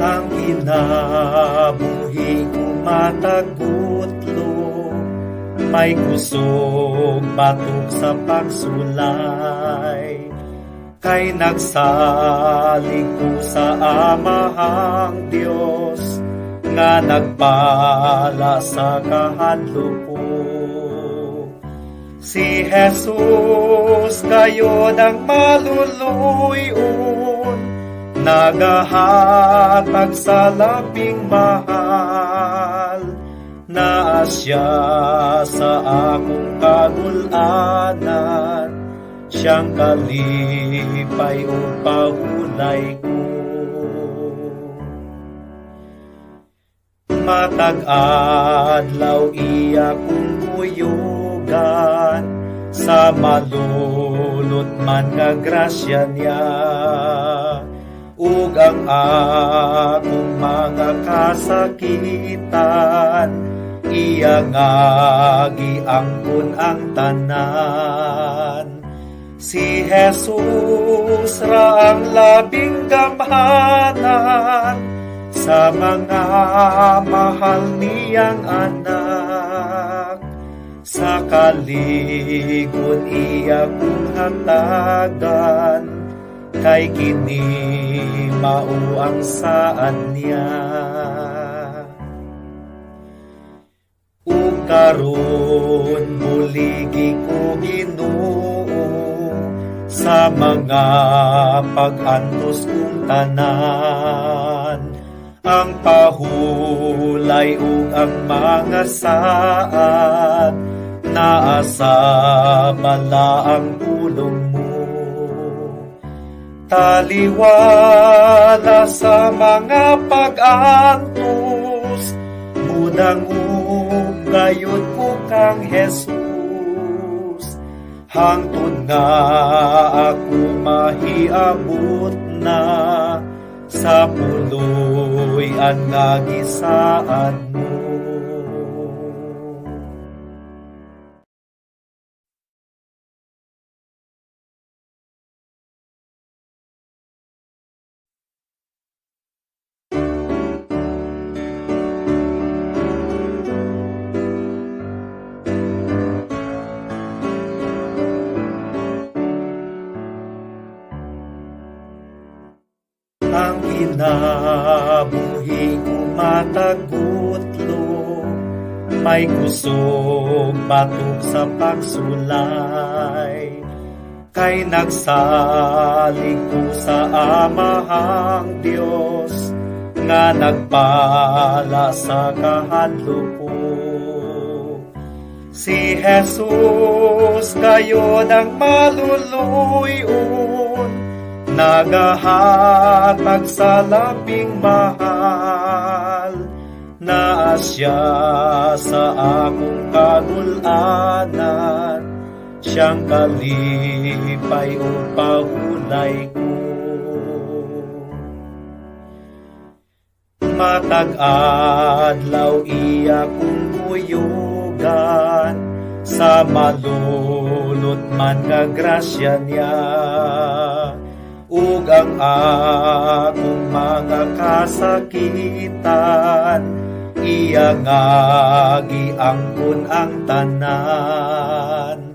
Ang kinabuhi ko matag udto, may kusog batok sa pagsulay, kay nagsalig ko sa Amahang Dios nga nagpala sa kahadlok ko. Si Jesus gayod ang maluluy-on, nagahatag sa labing mahal. Naa siya sa akong kagul-anan, siyang kalipay ug pahulay ko. Matag adlaw iya kong kuyugan sa malulot man nga grasya niya, ug ang akong mga kasakitan iya nga giangkon ang tanan. Si Jesus ra ang labing gamhanan sa mga mahal niyang anak. Sa kaligon iya kong hatagan, kay kini mao ang saad niya. Ug karon buligi ko, Ginoo, sa mga pag-antos kong tanan, ang pahulay ug ang mga saad, naa sa balaang pulong mo. Taliwala sa mga pag-antos, mudangop gayud ko kang Jesus, hangtod nga ako mahiabot na sa puloy-an nga gisaad mo. Ang kinabuhi ko matag udto, may kusog batok sa pagsulay, kay nagsalig ko sa Amahang Dios nga nagpala sa kahadlok ko. Si Jesus gayod ang maluluy-on, nagahatag sa labing mahal. Naa siya sa akong kagul-anan, siyang kalipay ug pahulay ko. Matag adlaw iya kong kuyugan sa malulot man nga grasya niya, ug ang akong mga kasakitan iya nga giangkon ang tanan.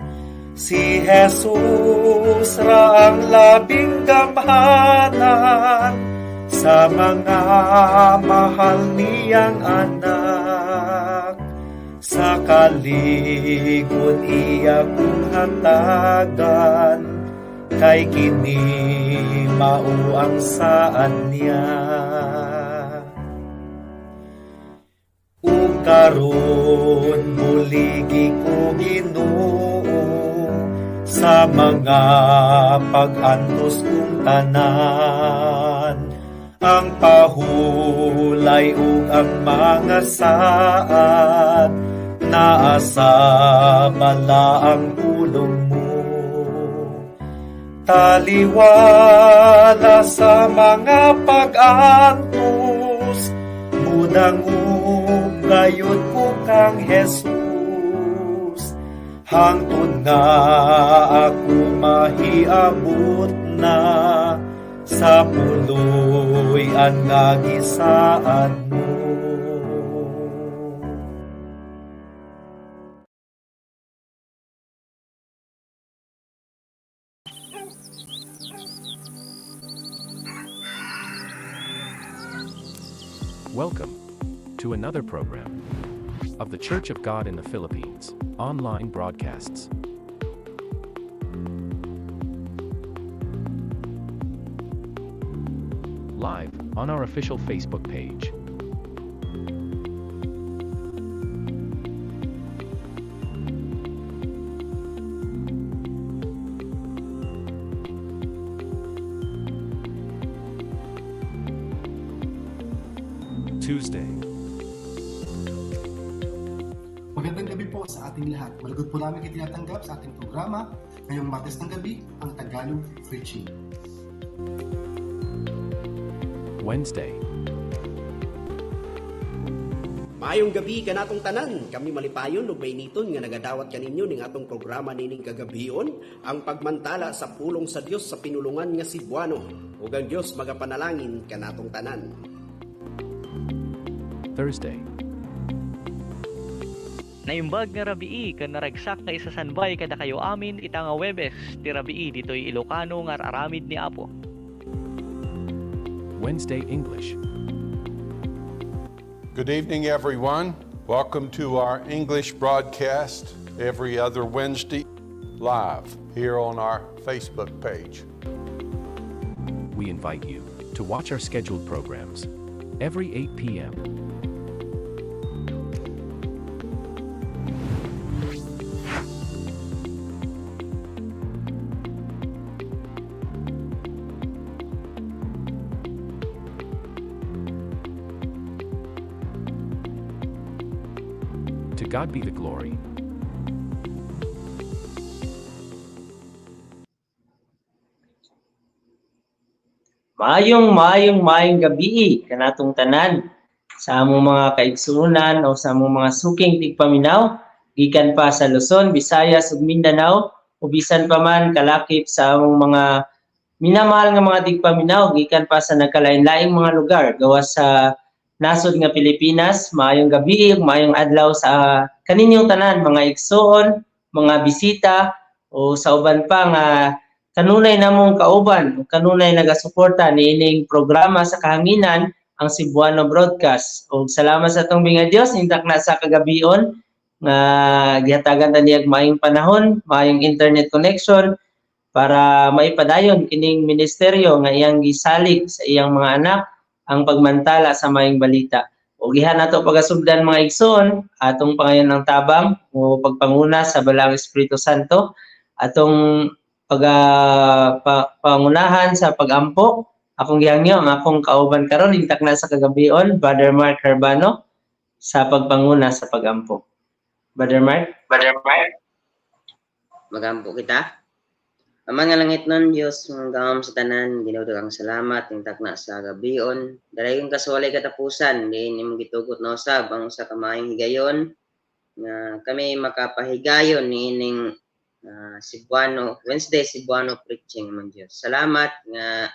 Si Jesus ra ang labing gamhanan sa mga mahal niyang anak. Sa kaligon iya kong hatagan, kay kini mao ang saad niya. Ug karon buligi ko, Ginoo, sa mga pag-antos kong tanan, ang pahulay ug ang mga saad, naa sa balaang pulong mo. Taliwala sa mga pag-antos, mudangop gayud ko kang Jesus, hangtod nga ako mahiabot na sa Sa puloy-an nga gisaad mo. Welcome to another program of the Church of God in the Philippines, online broadcasts. Live on our official Facebook page. Tuesday. Magandang gabi po sa ating lahat. Malugod po namin kayo tinatanggap sa ating programa ngayong Martes ng gabi, ang Tagalog Preaching. Wednesday. Maayong gabi kanatong tanan. Kami malipayon ug mainiton nga nagadawat kaninyo ning atong programa nining kagabion, ang pagmantala sa pulong sa Dios sa pinulungan nga Cebuano. Ug ang Dios magapanalangin kanatong tanan. Thursday. Naimbag nga rabii ken naragsak nga isasanbay kadakayo amin ita nga Huwebes ti rabii ditoy Ilocano nga aramid ni Apo. Wednesday English. Good evening, everyone. Welcome to our English broadcast every other Wednesday, live here on our Facebook page. We invite you to watch our scheduled programs every 8 p.m. To God be the glory. Maayong maayong maayong gabi kanatong tanan sa among mga kaigsuonan o sa among mga suking tigpaminaw gikan pa sa Luzon, Visayas ug Mindanao o bisan pa man kalakip sa among mga minamahal nga mga tigpaminaw gikan pa sa nagkalain-laing mga lugar gawas sa nasod nga Pilipinas. Maayong gabi ug maayong adlaw sa kaninyong tanan, mga igsuon, mga bisita o sa uban pa nga kanunay namong kauban, kanunay nagasuporta niining programa sa kahanginan, ang Cebuano Broadcast. Og salamat sa atong bingag Dios intak na sa kagabion nga gihatagan ta niyag maayong panahon, maayong internet connection para maipadayon kining ministeryo nga iyang gisalig sa iyang mga anak, ang pagmantala sa maayong balita. O gihan nato pagasugdan, mga igsoon, atong pangayon ng tabang o pagpanguna sa Balaang Espiritu Santo, atong pangunahan sa pagampo. Akong gihangyo ang akong kauban karon intak na sa kagabion, Brother Mark Herbano, sa pagpanguna sa pagampo. Brother Mark? Brother Mark? Magampo kita. Ama nga langitnon Dios, mga sa tanan, Ginoo, daghang salamat ning takna sa gabion. Dalayon ka sa walay katapusan, diin imong gitugot na usab ang usa ka maayong higayon nga kami makapahigayon niining Cebuano Wednesday Cebuano Preaching, amang Dios. Salamat nga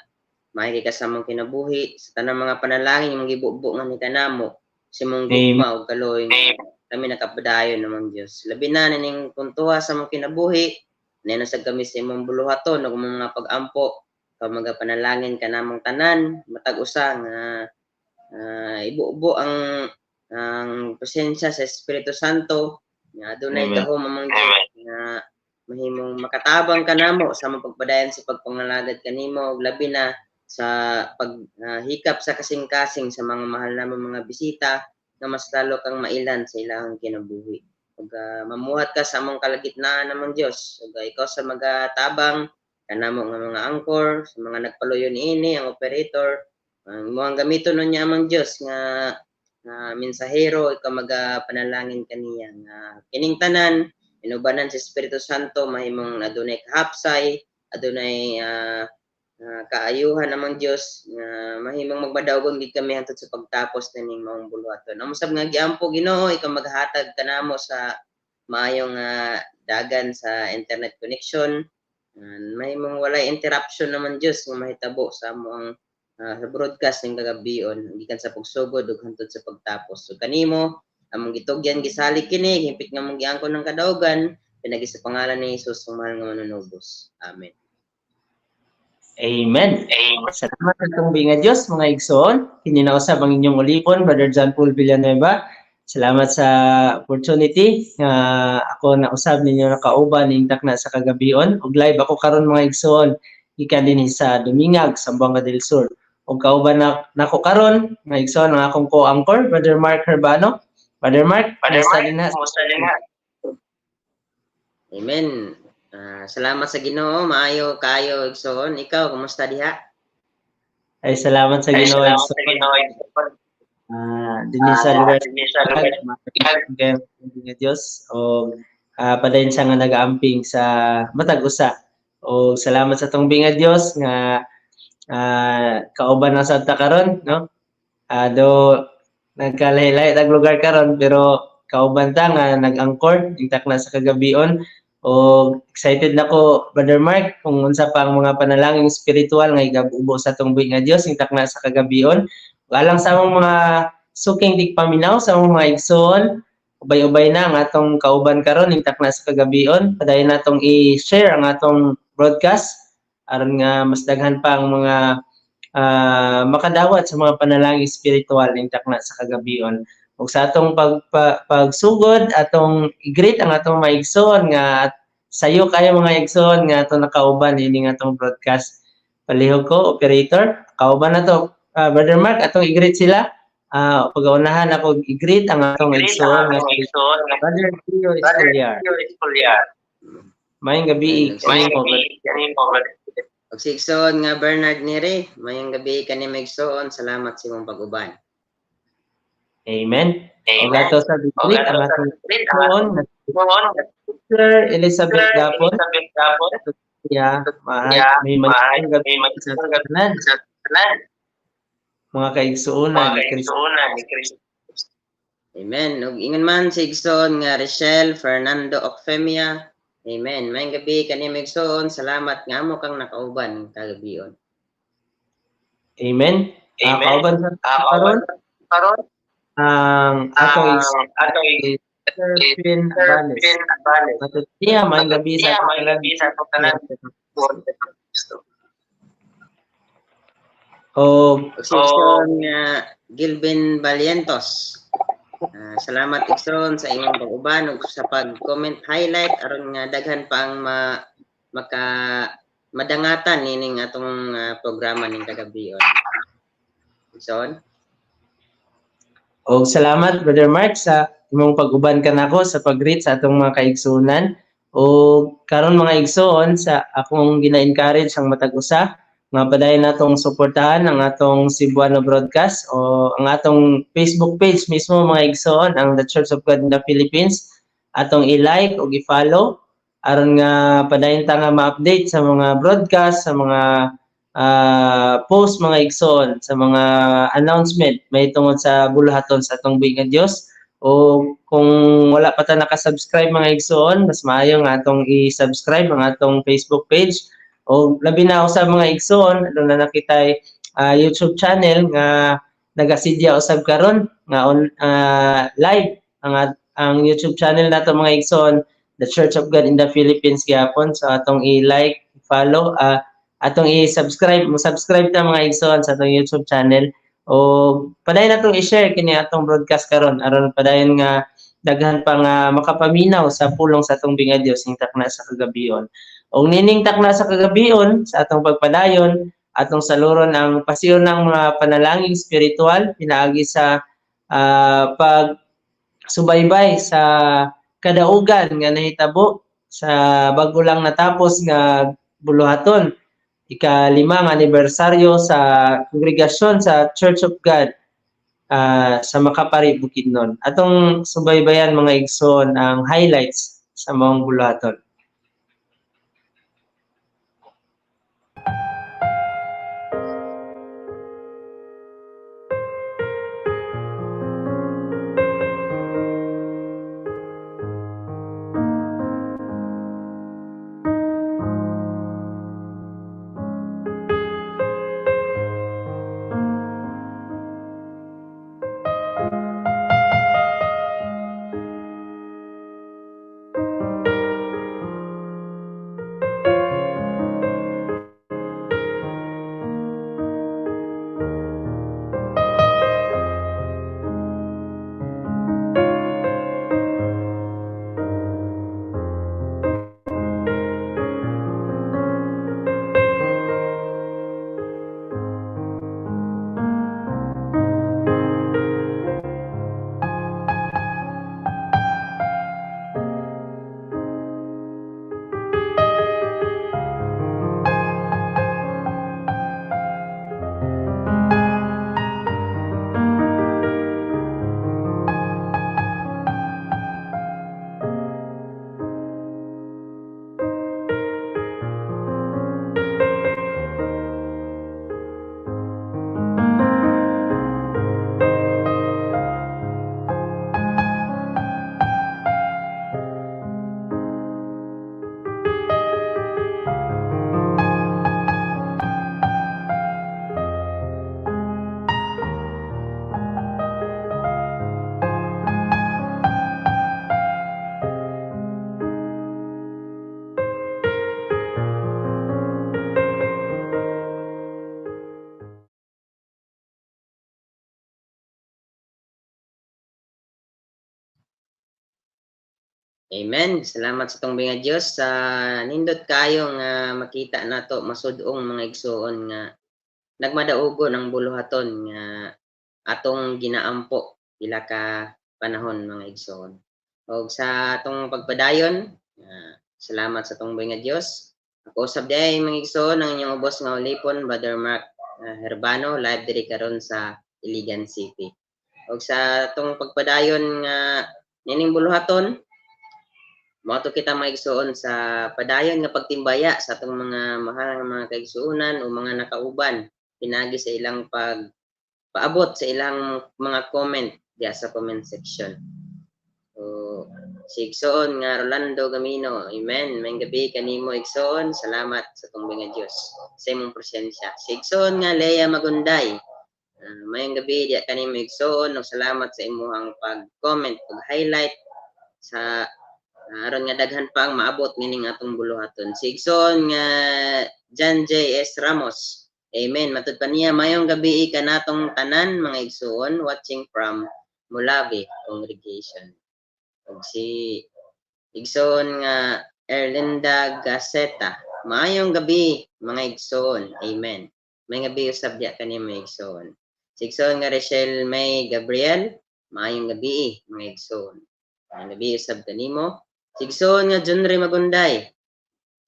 maayong ka sa among kinabuhi, sa tanang mga panalangin imong gibubo nga ni kanamo sa imong gugma ug kaloy kami nakapadayon, amang Dios. Labi na nining puntuha sa among kinabuhi, na sa kami sa imong buluhaton ug mga pag-ampo, ka magapanalangin ka namong tanan matag usa nga ibubo ang presensya sa Espiritu Santo nga adunay gahom, amang Dios, nga mahimong makatabang kanamo sa among pagpadayon sa pagpangalagad kanimo ug labi na sa paghikap sa kasing-kasing sa mga mahal namong mga bisita nga mas lalo kang mailan sa ilang kinabuhi. Ug mamuhat ka sa among kalagitnaan, amang Dios, ug ikaw sa magatabang kanamo nga mga anchor, sa mga nagpaluyo niini, ang operator, ang imong gamiton niya, amang Dios, nga mensahero, ikaw magapanalangin kaniya nga kining tanan inubanan sa Espiritu Santo mahimong adunay kahapsay, adunay kaayuhan, amang Dios, nga mahimong magbadawgon gid kami hangtod sa pagtapos nining maong buluhaton. Amo sab nga giampo, Ginoo, ikaw maghatag kanamo sa maayong dagan sa internet connection. May mong walay interruption naman Dios nga mahitabo sa among sa broadcast ning kagabion gikan sa pagsugod ug hantod sa pagtapos. So kanimo among gitugyan gisalig kini hingpit nga among giangkon ng kadaugan pinagi sa pangalan ni Jesus ang mahal nga manunubos. Amen. Amen. Salamat sa atong nga Dios mga igsoon. Kini na usab ang inyong ulipon, Brother John Paul Villanueva. Salamat sa opportunity nga ako na usab ninyo nakauban ning takna sa kagabion. Ug live ako karon mga igsoon gikan dinhi sa Dumingag, Zamboanga del Sur. Ug kauban na nako karon mga igsoon ang akong co-anchor, Brother Mark Herbano. Brother Mark, kumusta dinha? Amen. Salamat sa Ginoo, maayo kayo igsoon. Ikaw kumusta diha? Ay, salamat sa Ginoo, igsoon. Dinhi sa lugar nga Dios o padayon siya nga nagaamping sa matag usa. O salamat sa atong nga Dios nga kauban na sa ta karon, no? Do nagkalahi-lahi tag lugar karon pero kauban ta nga nag-angkor intak na sa kagabion. O excited na ko, Brother Mark, kung unsa pa ang mga panalangin spiritual nga igabubo sa atong buhi nga Dios intak na sa kagabion. Alang sa among mga suking tigpaminaw, sa among mga igsoon, ubay-ubay na ang atong kauban karon intak na sa kagabion. Padayon natong i-share ang atong broadcast aron nga mas daghan pa ang mga makadawat sa mga panalangin spiritual intak na sa kagabion. Ug sa atong pagsugod, atong i-greet ang atong mga igsoon nga sayo kayo mga igsoon nga atong nakauban ini nga atong broadcast. Palihog ko, operator, kauban na to. Brother Mark, atong i-greet sila. Pag-unahan ako i-greet ang atong igsoon nga si Brother Tio Escoliar. Maayong gabi kanimo, Brother. Ug si igsoon nga Bernard Neri, maayong gabi kanimo igsoon. Salamat sa imong pag-uban. Amen. Ug ato sa i-greet ang atong igsoon nga si Sister Elizabeth Gapon. Yeah, may magandang gabi sa tanan. Mga kaigsuonan ni Kristo. Amen. Ug ingon man si igsoon nga Richelle Fernando Ocfemia. Amen. Maayong gabi kanimo igsoon. Salamat nga amo kang nakauban kagabion. Amen. Kauban sa karon ang atong igsoon Sir Finn Abales. Matutiya, maayong gabi sa atong tanan. O Ug si igsoon nga Gilvin Valientos. Salamat igsoon sa imong pag-uban ug sa pag-comment highlight aron nga daghan pa ang maka madangatan nining atong programa ning kagabion. Igsoon. O salamat Brother Mark sa imong pag-uban kanako sa pag-greet sa atong mga kaigsuonan. O karon mga igsoon, sa akong gina-encourage ang matag usa nga padayon natong suportahan ang atong Cebuano broadcast o ang atong Facebook page mismo mga igsoon, ang The Church of God in the Philippines. Atong i-like o i-follow aron nga padayon ta nga ma-update sa mga broadcast, sa mga post mga igsoon, sa mga announcement may tungod sa buluhaton sa atong buhi nga Dios. O kung wala pa ta naka-subscribe mga igsoon, mas maayo nga atong i-subscribe ang atong Facebook page. O labi na usab mga igsoon, aduna na kitay YouTube channel nga nagasidya usab karon nga on live ang YouTube channel nato mga igsoon, The Church of God in the Philippines gyapon. So atong i-like, follow, atong i-subscribe, mo subscribe ta mga igsoon sa atong YouTube channel. O padayon natong i-share kini atong broadcast karon aron padayon nga daghan pa nga makapaminaw sa pulong sa atong binga Dios ning takna sa kagabion. Og nining takna sa kagabion sa atong pagpadayon, atong saluron ang pasiyon ng mga panalangin spiritual pinaagi sa pag subaybay sa kadaugan nga nahitabo sa bago lang natapos nga buluhaton, ika-5 anibersaryo sa kongregasyon sa Church of God sa Makapari, Bukidnon. Atong subaybayan mga igsoon ang highlights sa maong buluhaton. Amen. Salamat sa tong nga Dios sa nindot kayo nga makita nato masud-ong mga igsuon nga nagmadaugon ang buluhaton nga atong ginaampo pila ka panahon, mga igsuon. Og sa atong pagpadayon, salamat sa tong nga Dios. Ako usab diay, mga igsuon, ang inyong ubos nga ulipon, Brother Mark Herbano, live diri karon sa Iligan City. Og sa atong pagpadayon nga nining buluhaton, mao to kita, mga igsuon, sa padayon nga pagtimbaya sa atong mga mahal nga mga kaigsuonan o mga nakauban pinagi sa ilang pag paabot sa ilang mga comment diya sa comment section. So, si igsoon nga Rolando Gamino, amen. Maayong gabi kanimo, igsoon. Salamat sa atong nga Dios sa imong presensya. Si igsoon nga Lea Magunday, maayong gabi diya kanimo, igsoon, ug salamat sa imong pag-comment ug highlight sa aron nga daghan pa ang maabot nining atong buluhaton. Si igsoon nga John J. S. Ramos. Amen. Matud pa niya, "Mayong gabi kanatong tanan, mga igsoon, watching from Molave Congregation." Ug si igsoon nga Erlinda Gaceta. "Maayong gabi, mga igsoon. Amen." Maayong gabi usab diya kanimo, igsoon. Si igsoon nga Rachel May Gabriel, "Maayong gabi, mga igsoon." Maayong gabi usab kanimo. Si igsoon nga Junri Magunday.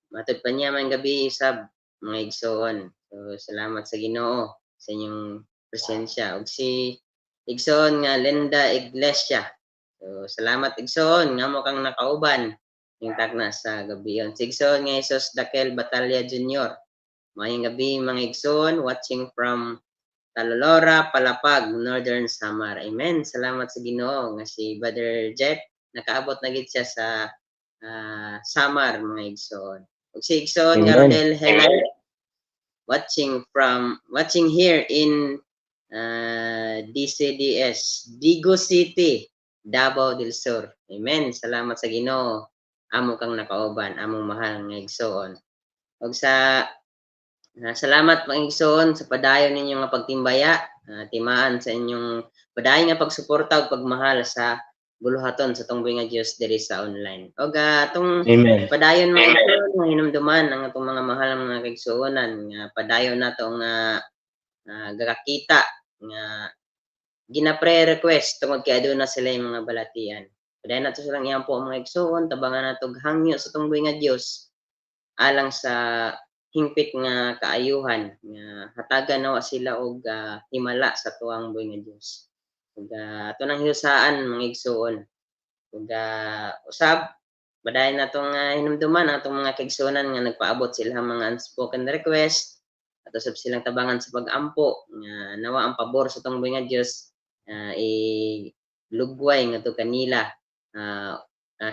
Matod pa niya, "Maayong gabi usab, mga igsoon." So salamat sa Ginoo sa inyong presensya. Ug si igsoon nga Linda Iglesia. So salamat, igsoon, nga mo kang nakauban yung tagna sa gabi yon. Si igsoon nga Jesus Dakel Batalya Jr. "Maayong gabi, mga igsoon, watching from Talolora, Palapag, Northern Samar." Amen. Salamat sa Ginoo nga si Brother Jet nakaabot na gid siya sa Samar, mga igsoon. Ug si igsoon nga Amen. Rodel Heller, watching here in DCDS, Digos City, Davao del Sur. Amen. Salamat sa Ginoo. Amo kang nakauban, among mahal nga igsoon. Ug sa salamat, mga igsoon, sa padayon ninyo nga pagtimbaya, timaan sa inyong padayon nga pagsuporta ug pagmahal sa buluhaton sa tong nga Dios diri sa online. Og atong Amen. padayon, mga igsoon, nga hinumduman ang atong mga mahal nga mga kaigsuonan nga padayon nato nga gakakita nga gina-pre-request tungod kay aduna sila yung mga balatian. Padayon nato silang iyang po, mga igsoon, tabangan nato og hangyo sa tong nga Dios alang sa hingpit nga kaayuhan nga hatagan nawa sila og himala sa tuang buhi nga Dios. Ug ato nang hiusaan, mga igsoon. Ug usab padayon natong hinumduman ang atong mga kaigsuonan nga nagpaabot sila mga unspoken request, ato sab silang tabangan sa pag-ampo nga nawa ang pabor sa tong buhi nga Dios i lugway ngadto kanila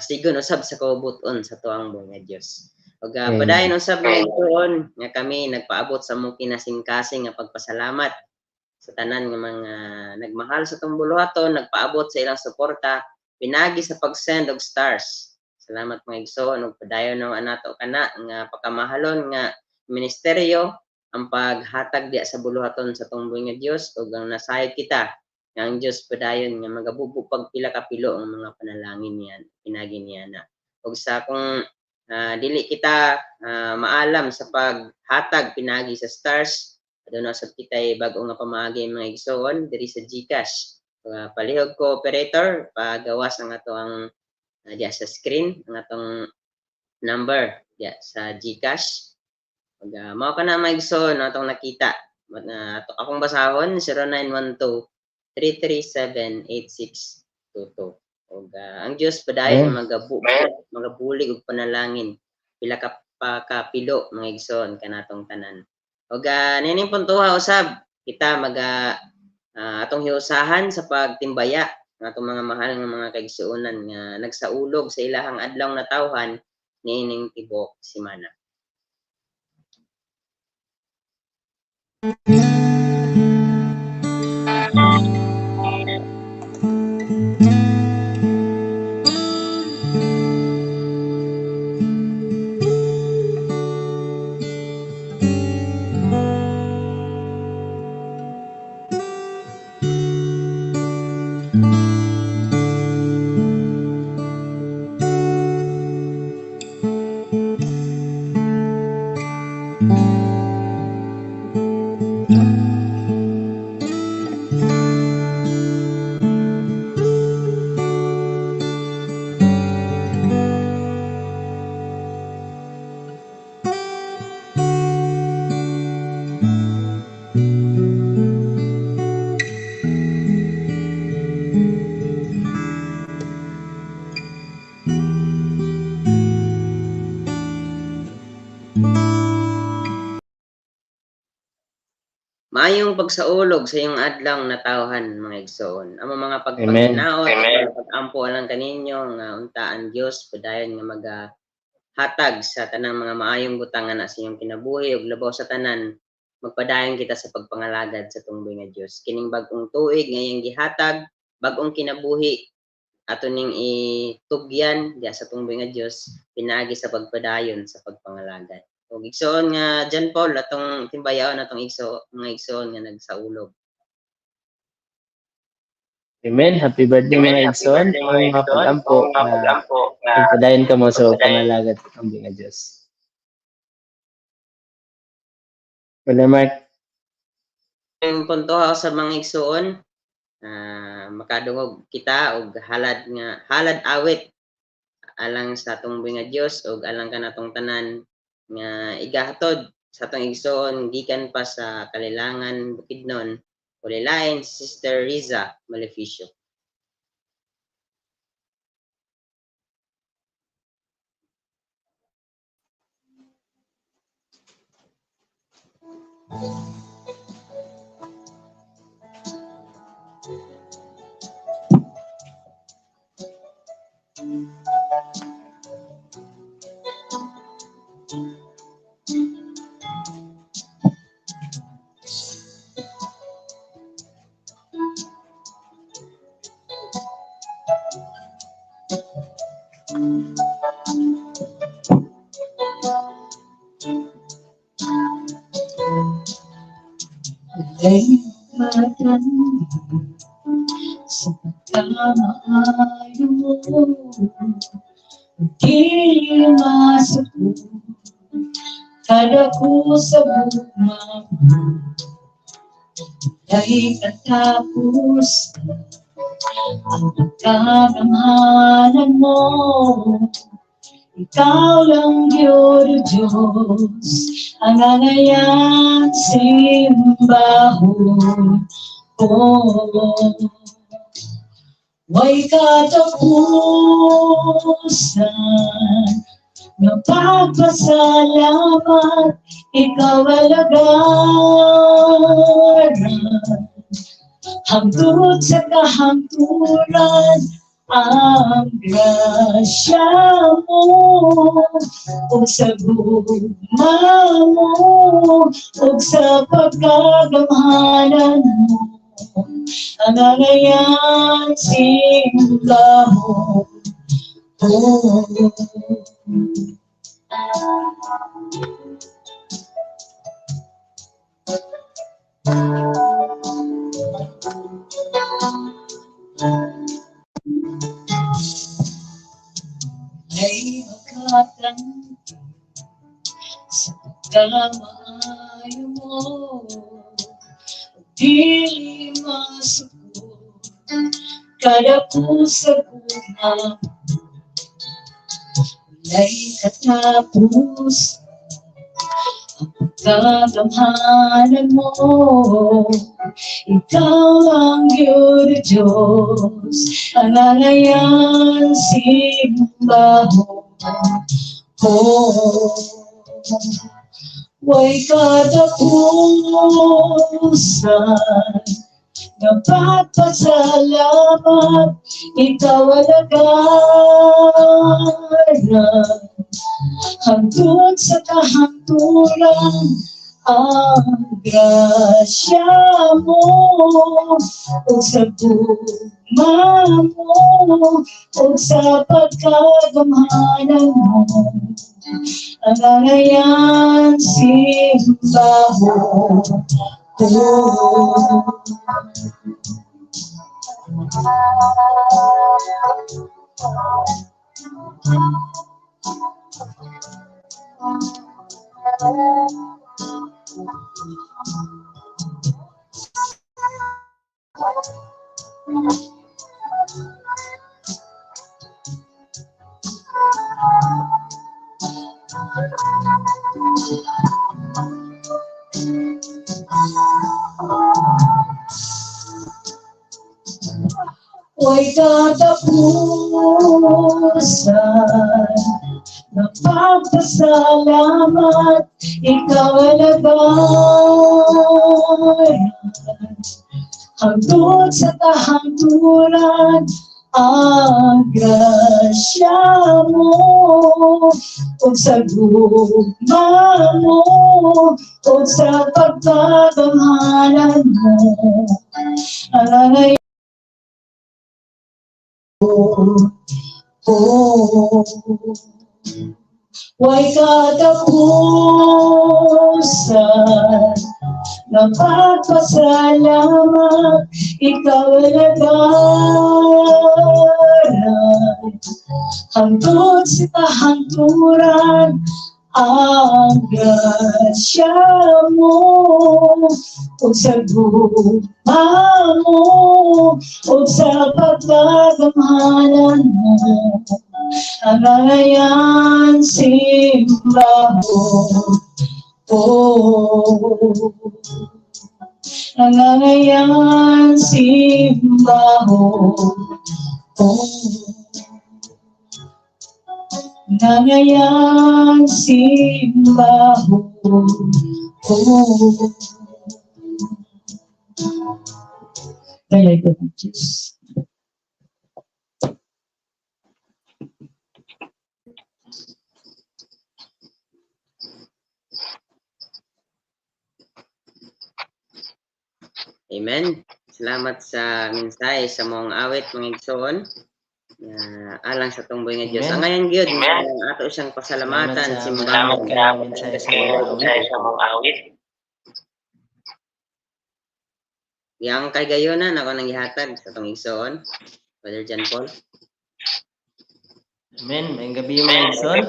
sigon usab sa kaubuton sa tuang buhi nga Dios. Ug Amen. padayon usab, mga igsoon, nga kami nagpaabot sa among kinasingkasing nga pagpasalamat sa tanan nga mga nagmahal sa tong buluhaton, nagpaabot sa ilang suporta pinagi sa pag-send og stars. Salamat, mga igsoon, ug padayon nawa nato kana nga pakamahalon nga ministeryo ang paghatag diya sa buluhaton sa tong buhi nga Dios, ug ang nasayod kita nga ang Dios padayon nga magabubo pag pila ka pilo ang mga panalangin niya pinagi niya na. Ug sa kung dili kita maalam sa paghatag pinagi sa stars, aduna sab kitay bag-o nga pamaagi, mga igsoon, diri sa GCash. Palihog ko, operator, pagawas ang ato ang diya sa screen ang atong number diya sa GCash. Ug mao ka na, mga igsoon, atong nakita. Ato akong basahon, 0912 337 8622. Ug ang Dios padayon Amen. Magabulig og panalangin pila ka pa kapilo, mga igsoon, kanatong tanan. Ug nining puntuha usab kita maga atong hiusahan sa pagtimbaya ang atong mga mahal nga mga kaigsuonan nga nagsaulog sa ilahang adlaw natawhan niining tibok semana. Maayong pagsaulog sa iyong adlaw natawhan, mga igsoon. Amo mga pagpaginaot, pag-ampo alang kaninyo nga untaan Dios padayon nga magahatag sa tanang mga maayong butangan na sa iyong kinabuhi ug labaw sa tanan magpadayon kita sa pagpangalagad sa tungboy nga Dios. Kining bag-ong tuig nga iyang gihatag, bag-ong kinabuhi ato ning itugyan diya sa tungboy nga Dios pinaagi sa pagpadayon sa pagpangalagad. Ug igsoon nga John Paul atong timbayaon atong igso mga igsoon nga nagsaulog. Amen. Happy birthday, mga igsoon. Ang mga pag-ampo nga pagpadayon ka mo sa pangalagad sa tungboy nga Dios. Brother Mark. Ang punto sa mga igsoon, makadungog kita og halad nga halad awit alang sa atong buhi nga Dios ug alang kanatong tanan nga igahatod sa atong igsoon gikan pa sa Kalilangan, Bukidnon, ulilain si Sister Riza Maleficio. Sa pagkamaayo mo, di masuko, kada ko sa gugma mo, ay katapos ang pagkagamhanan mo. Ikaw lang Diyos, Diyos, ang angayan simbahon ko. Way katapusan ng pagpasalamat, ikaw alagaran. Hangtod sa kahangturan, ang grasya mo, o sa gugma mo, o sa pagkagamhanan mo, ang angayan simbahon ko. Ay makatanggi sa pagkamaayo mo, dili masuko, kada ko sa gugma mo, wala'y katapos ang pagkagamhanan mo. Ikaw ang Diyos, Diyos, ang angayan simbahon ko. Way katapusan ng pagpasalamat, ikaw alagaran. Hangtod sa kahangturan, ang grasya mo, o sa gugma mo, o sa pagkagamhanan mo, ang angayan simbahon ko. Way katapusan Napapasalamat, ikaw ay lagaran. Hangtod sa kahangturan, ang grasya mo, ug sa gugma mo, ug sa pagkagamhanan mo. Ang oh, way katapusan ng pagpasalamat, ikaw ay lagaran. Hangtod sa kahangturan, ang grasya mo, ug sa gugma mo, ug sa pagkagamhanan mo. Ang simbaho, oh, nangangayan simbaho, oh, nangangayan simbaho, oh. Dayay ko ng Diyos. Amen. Salamat sa mensahe sa mong awit mga igsoon. Alang sa tungboy nga Dios. Ang ngayon gyud ato siyang pasalamatan si Salamat kay mensahe sa mong awit. Yang kay gayonan ako nang gihatag sa tong igsoon. Brother John Paul. Amen. Maayong gabi mga igsoon.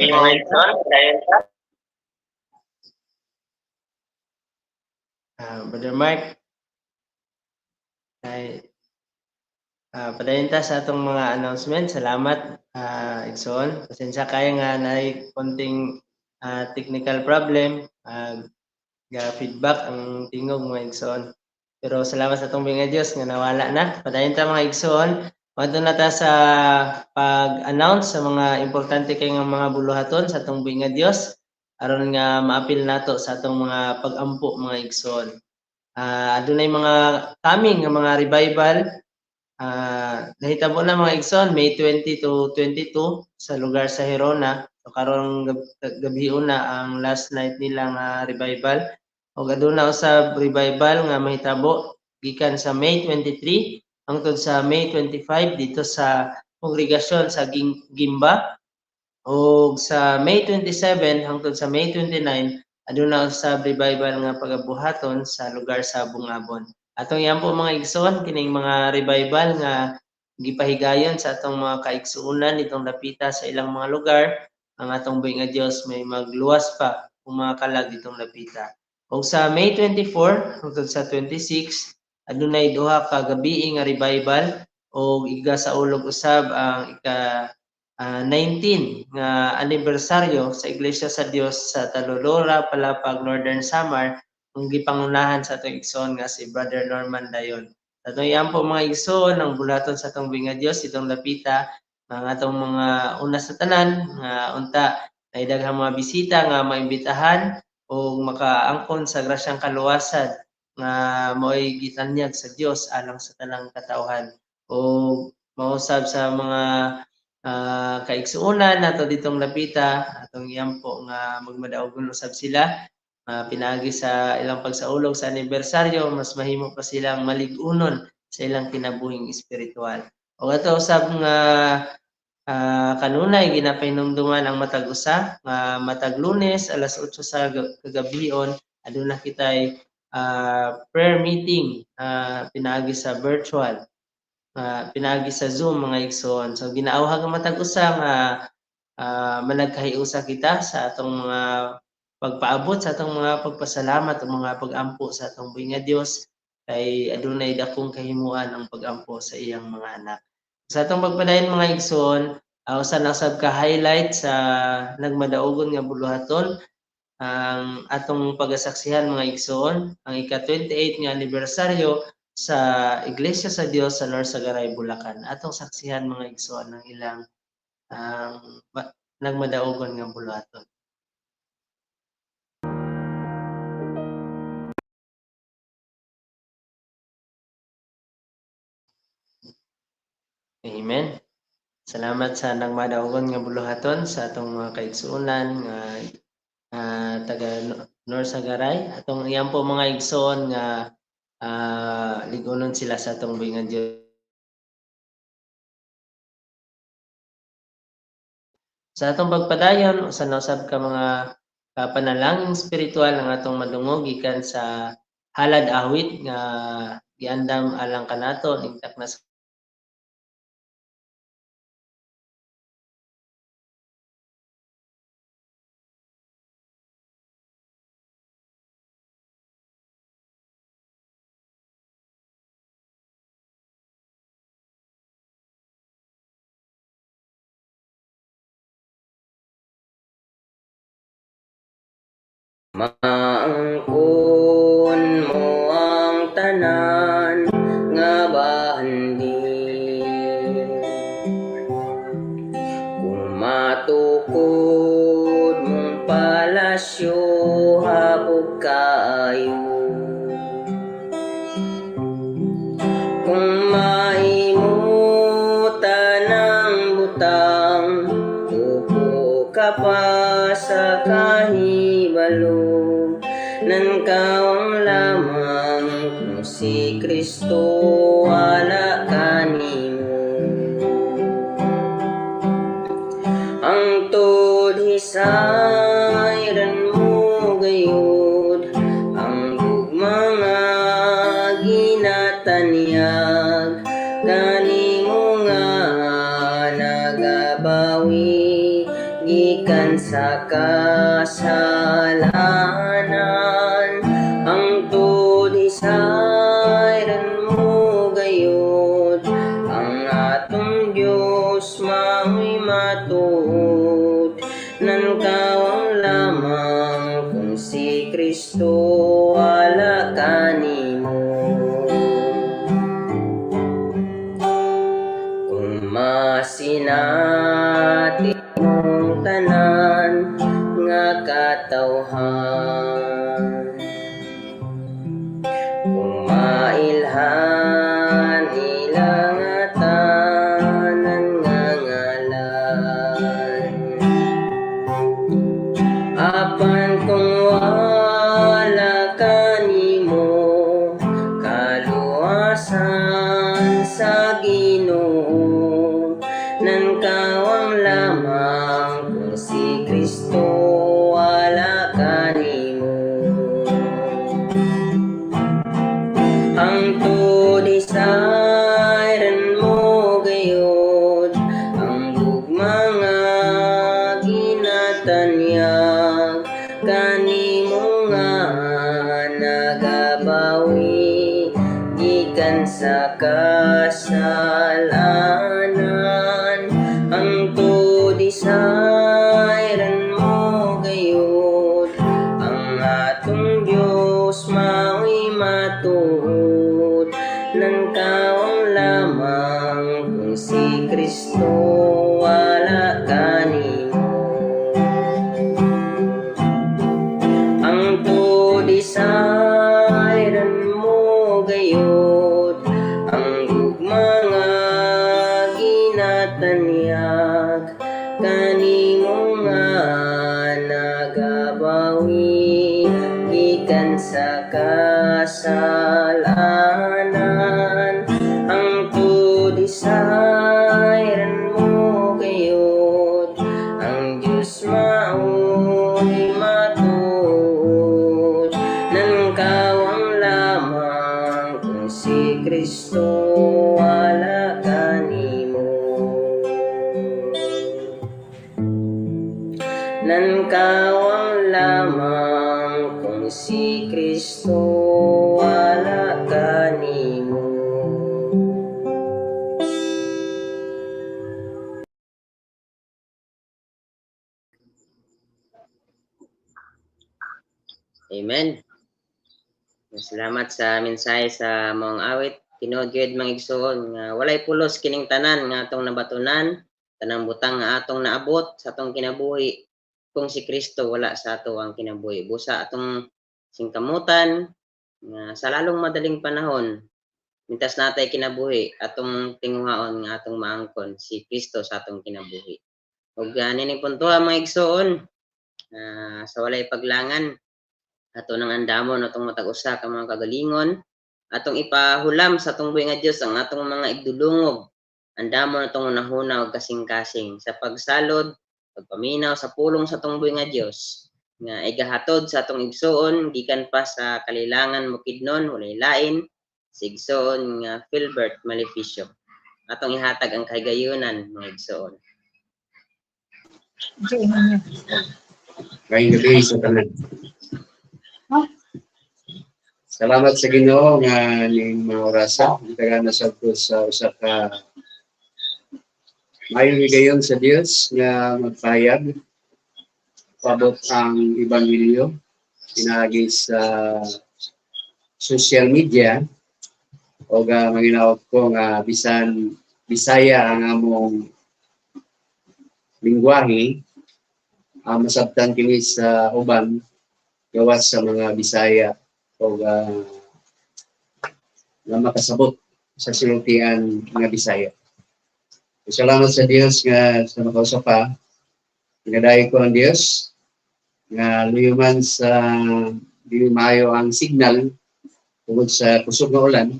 Brother Mark, ay padayon ta sa atong mga announcement. Salamat, igsoon. Pasensya kayo nga naay konting technical problem, ga feedback ang tingog mga igsoon. Pero salamat sa atong nga Dios nga nawala na. Padayon ta mga igsoon. Madto na ta sa pag-announce sa mga importante kay nga mga buluhaton sa atong nga Dios aron nga maapil nato sa atong mga pag-ampo mga igsoon. Adunay mga coming nga mga revival. Nahitabo na mga igsoon May 20 to 22 sa lugar sa Herona. So karon gabi una ang last night nila nga revival. Og aduna usab revival nga mahitabo gikan sa May 23 hangtod sa May 25 dito sa kongregasyon sa Gimba. Og sa May 27 hangtod sa May 29 aduna usab revival nga pagabuhaton sa lugar sa Bungabon. Atong yan po mga igsoon kining mga revival nga gipahigayon sa atong mga kaigsuonan itong dapita sa ilang mga lugar. Ang atong buhi nga Dios may magluwas pa kung mga kalag itong dapita. Og sa May 24 hangtod sa 26 adunay duha ka gabii nga revival og iga sa ulog usab ang ika 19 nga anibersaryo sa Iglesia sa Dios sa Talolora, Palapag, Northern Samar, ang gipangunahan sa atong igsoon nga si Brother Norman Dayon. Atong iyan po mga igsoon ang bulaton sa atong buhi nga Dios itong dapita ang atong mga una sa tanan nga unta ay daghang mga bisita nga maimbitahan o makaangkon sa grasyang kaluwasan nga mao'y gitanyag sa Dios alang sa tanang katawhan. O mausab sa mga kaigsuonan nato ditong lapita atong iyan po nga magmadaogon usab sila pinaagi sa ilang pagsaulog sa anibersaryo, mas mahimo pa silang malig-unon sa ilang kinabuhing espiritual. O ato usab nga kanunay ginapahinumduman ang matag usa nga matag Lunes alas 8 sa kagabion aduna kitay prayer meeting pinaagi sa virtual, pinaagi sa Zoom mga igsoon. So ginaawhag ang matag usa nga managkahiusa kita sa atong mga pagpaabot sa atong mga pagpasalamat o mga pagampo sa atong buhi nga Dios kay adunay dakong kahimuan ang pagampo sa iyang mga anak. Sa atong pagpadayon mga igsoon, usa na usab ka highlight sa nagmadaugon nga buluhaton ang atong pagasaksihan mga igsoon, ang ika-28 nga anibersaryo sa Iglesia sa Dios sa Norzagaray, Bulacan. Atong saksihan mga igsoon ang ilang nagmadaugon nga buluhaton. Amen. Salamat sa nagmadaugon nga buluhaton sa atong mga kaigsuonan nga taga Norzagaray. Atong iyan po mga igsoon nga ligunon sila sa atong buhi Dios. Sa atong pagpadayon, usa na usab ka mga panalangin spiritual ang atong madungog gikan sa halad awit nga giandam alang kanato ning taknas Maangkon mo ang tanan nga bahandi, kung matukod mong palasyo habog kaayo, kung maimutan ang butang upo ka pa sa kahibalo, nankawang lamang kung si Kristo wala kanimo. Ang tuod hisayran mo gayud, ang gugma nga ginatanyag kanimo nga nagabawi gikan sa kasalanan. Ang tuod hisayran mo gayud, ang atong Dios mao'y matuod, nankawang lamang kung si Kristo wala kanimo. Kung masinati mong tanan nga katawhan, kung mailhan ilang tanan nga ngalan, apan kung wala kanimo kaluwasan sa Ginoo, nankawang lamang kung si Kristo wala kanimo. Ang tuod hisayran mo gayud, ang gugma nga ginatanyag kanimo nga nagabawi gikan sa kasalanan. Ang tuod hisayran mo gayud, ang atong Dios mao'y matuod, nankawang lamang kung si Kristo wala kanimo. Ang tuod hisayran mo gayud, ang gugma nga ginatanyag kanimo nga nagabawi gikan sa kasalanan. Ang tuod hisayran mo gayud, ang Dios mao'y matuod, nankawang lamang kung si Kristo wala kanimo. Nankawang lamang kung si Kristo wala kanimo. Amen. Salamat sa mensahe sa mong awit. Tinuod gyud mga igsoon nga walay pulos kining tanan nga atong nabatunan. Tanang butang nga atong naabot sa atong kinabuhi kung si Kristo wala sa ato ang kinabuhi. Busa atong singkamutan nga sa lalong madaling panahon mintas natay kinabuhi atong tinguhaon nga atong maangkon si Kristo sa atong kinabuhi. Ug nining puntoha, mga igsoon, sa walay paglangan ato nang andamon atong matag usa ka mga kagalingon, atong ipahulam sa atong buhi nga Dios ang atong mga igdulungog, andamon atong hunahuna ug kasing-kasing sa pagsalod, pagpaminaw sa pulong sa atong buhi nga Dios nga igahatod sa atong igsoon gikan pa sa Kalilangan, Bukidnon, walay lain si igsoon nga Philbert Maleficio. Atong ihatag ang kahigayunan, mga igsoon. Ngayong gabi sa tanan. Salamat sa Ginoo nga ning mga orasa gitagan na sad ko sa usa ka maayong higayon sa Dios nga magpahayag paabot ang ebanghelyo pinaagi sa social media o ga manginaot ko nga bisan Bisaya ang among lingwahe, masabtan kini sa uban gawas sa mga Bisaya o nga makasabot sa sinultian nga Bisaya. Salamat sa Dios nga sa makausa pa ginaday ko ang Dios nga luyo man sa dili maayo ang signal tungod sa kusog nga ulan,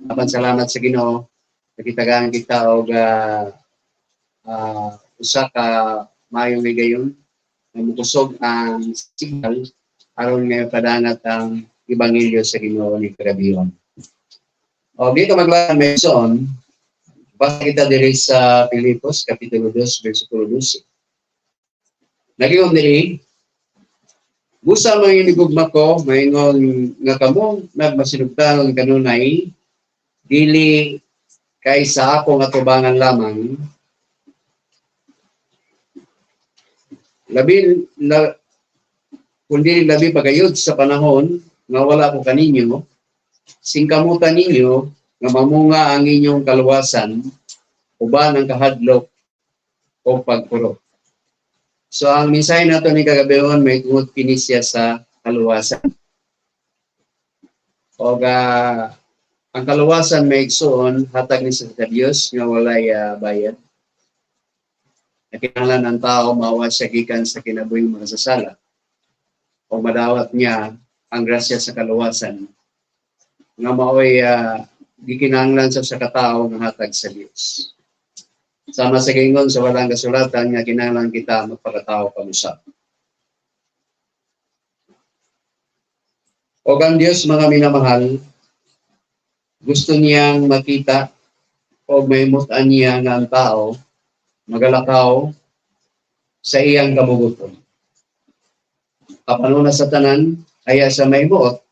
apan salamat sa Ginoo nakitagaan kita og usa ka maayong higayon nga mokusog ang signal aron nga padangat ang ebanghelyo sa Ginoo ni kagabion. O dito maglaan may son, basa kita diri sa Filipos kapitulo 2 bersikulo 12. Nagingon diri, "Busa mga inigugma ko, maingon nga kamo nagmasinugtanon kanunay, dili kay sa akong atubangan lamang, labi la, kundi labi pagayod sa panahon nga wala ko kaninyo, singkamutan ninyo nga mamunga ang inyong kaluwasan uban ang kahadlok o pagpuro." So ang mensahe nato ni kagabihon may tungod kini siya sa kaluwasan. O ang kaluwasan, may igsuon, hatag ni sa Dios nga walay bayad. Kinahanglan ang tao mawa siya gikan sa kinabuhing makasasala o madawat niya ang grasya sa kaluwasan nga maoy gikinahanglan sa katao nga hatag sa Dios. Sama sa gingon sa walang kasulatan nga kinahanglan kita magpakatao panusab. O ang Dios, mga minamahal, gusto niyang makita o may mutan niya nga ang tao magalakaw sa iyang kabubuton. Apan una sa tanan, aya sa may buot,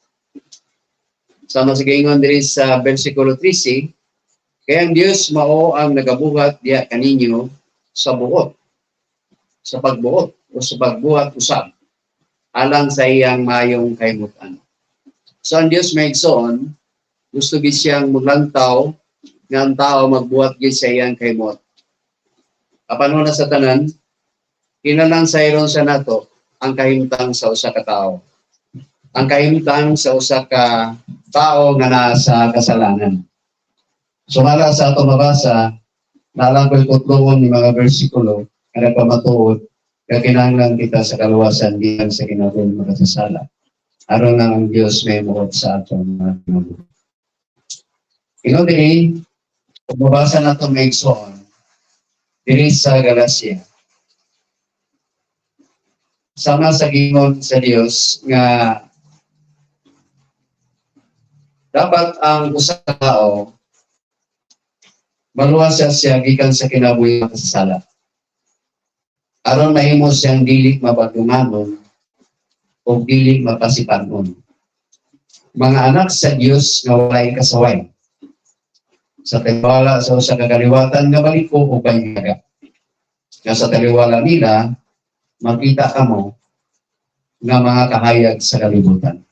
sama sa gingon diri sa versikulo 13, "Kaya ang Dios mao ang nagabuhat diha kaninyo sa buot, sa pagbuot o sa pagbuhat usab, alang sa iyang mayong kaimutan." So ang Dios, may igsoon, gusto gid siyang maglantaw nga ang tao magbuhat gid sa iyang kaimot. Apan una sa tanan, kinalang sayron sa nato ang kahimtang sa usa ka tao. Ang kahimtang sa usa ka tao nga naa sa kasalanan. Sumala sa ato mabasa, nalang ko'y tutlungon ni mga bersikulo nga nagpamatuod nga kinahanglan kita sa kaluwasan gikan sa kinabuhing makasasala, aron nga ang Dios may muot sa atong mga kinabuhi. Ingon diri, kung mabasa nato, may igsoon, diri sa Galacia. Sama sa gingon sa Dios nga dapat ang usa ka tao maluwas siya gikan sa kinabuhi makasasala, aron mahimo siyang dili mabadlunganon o dili mapasipanon. Mga anak sa Dios nga walay kasaway sa taliwala sa usa ka kaliwatan nga baliko o banyaga. Nga sa taliwala nila, makita kamo nga mga kahayag sa kalibutan.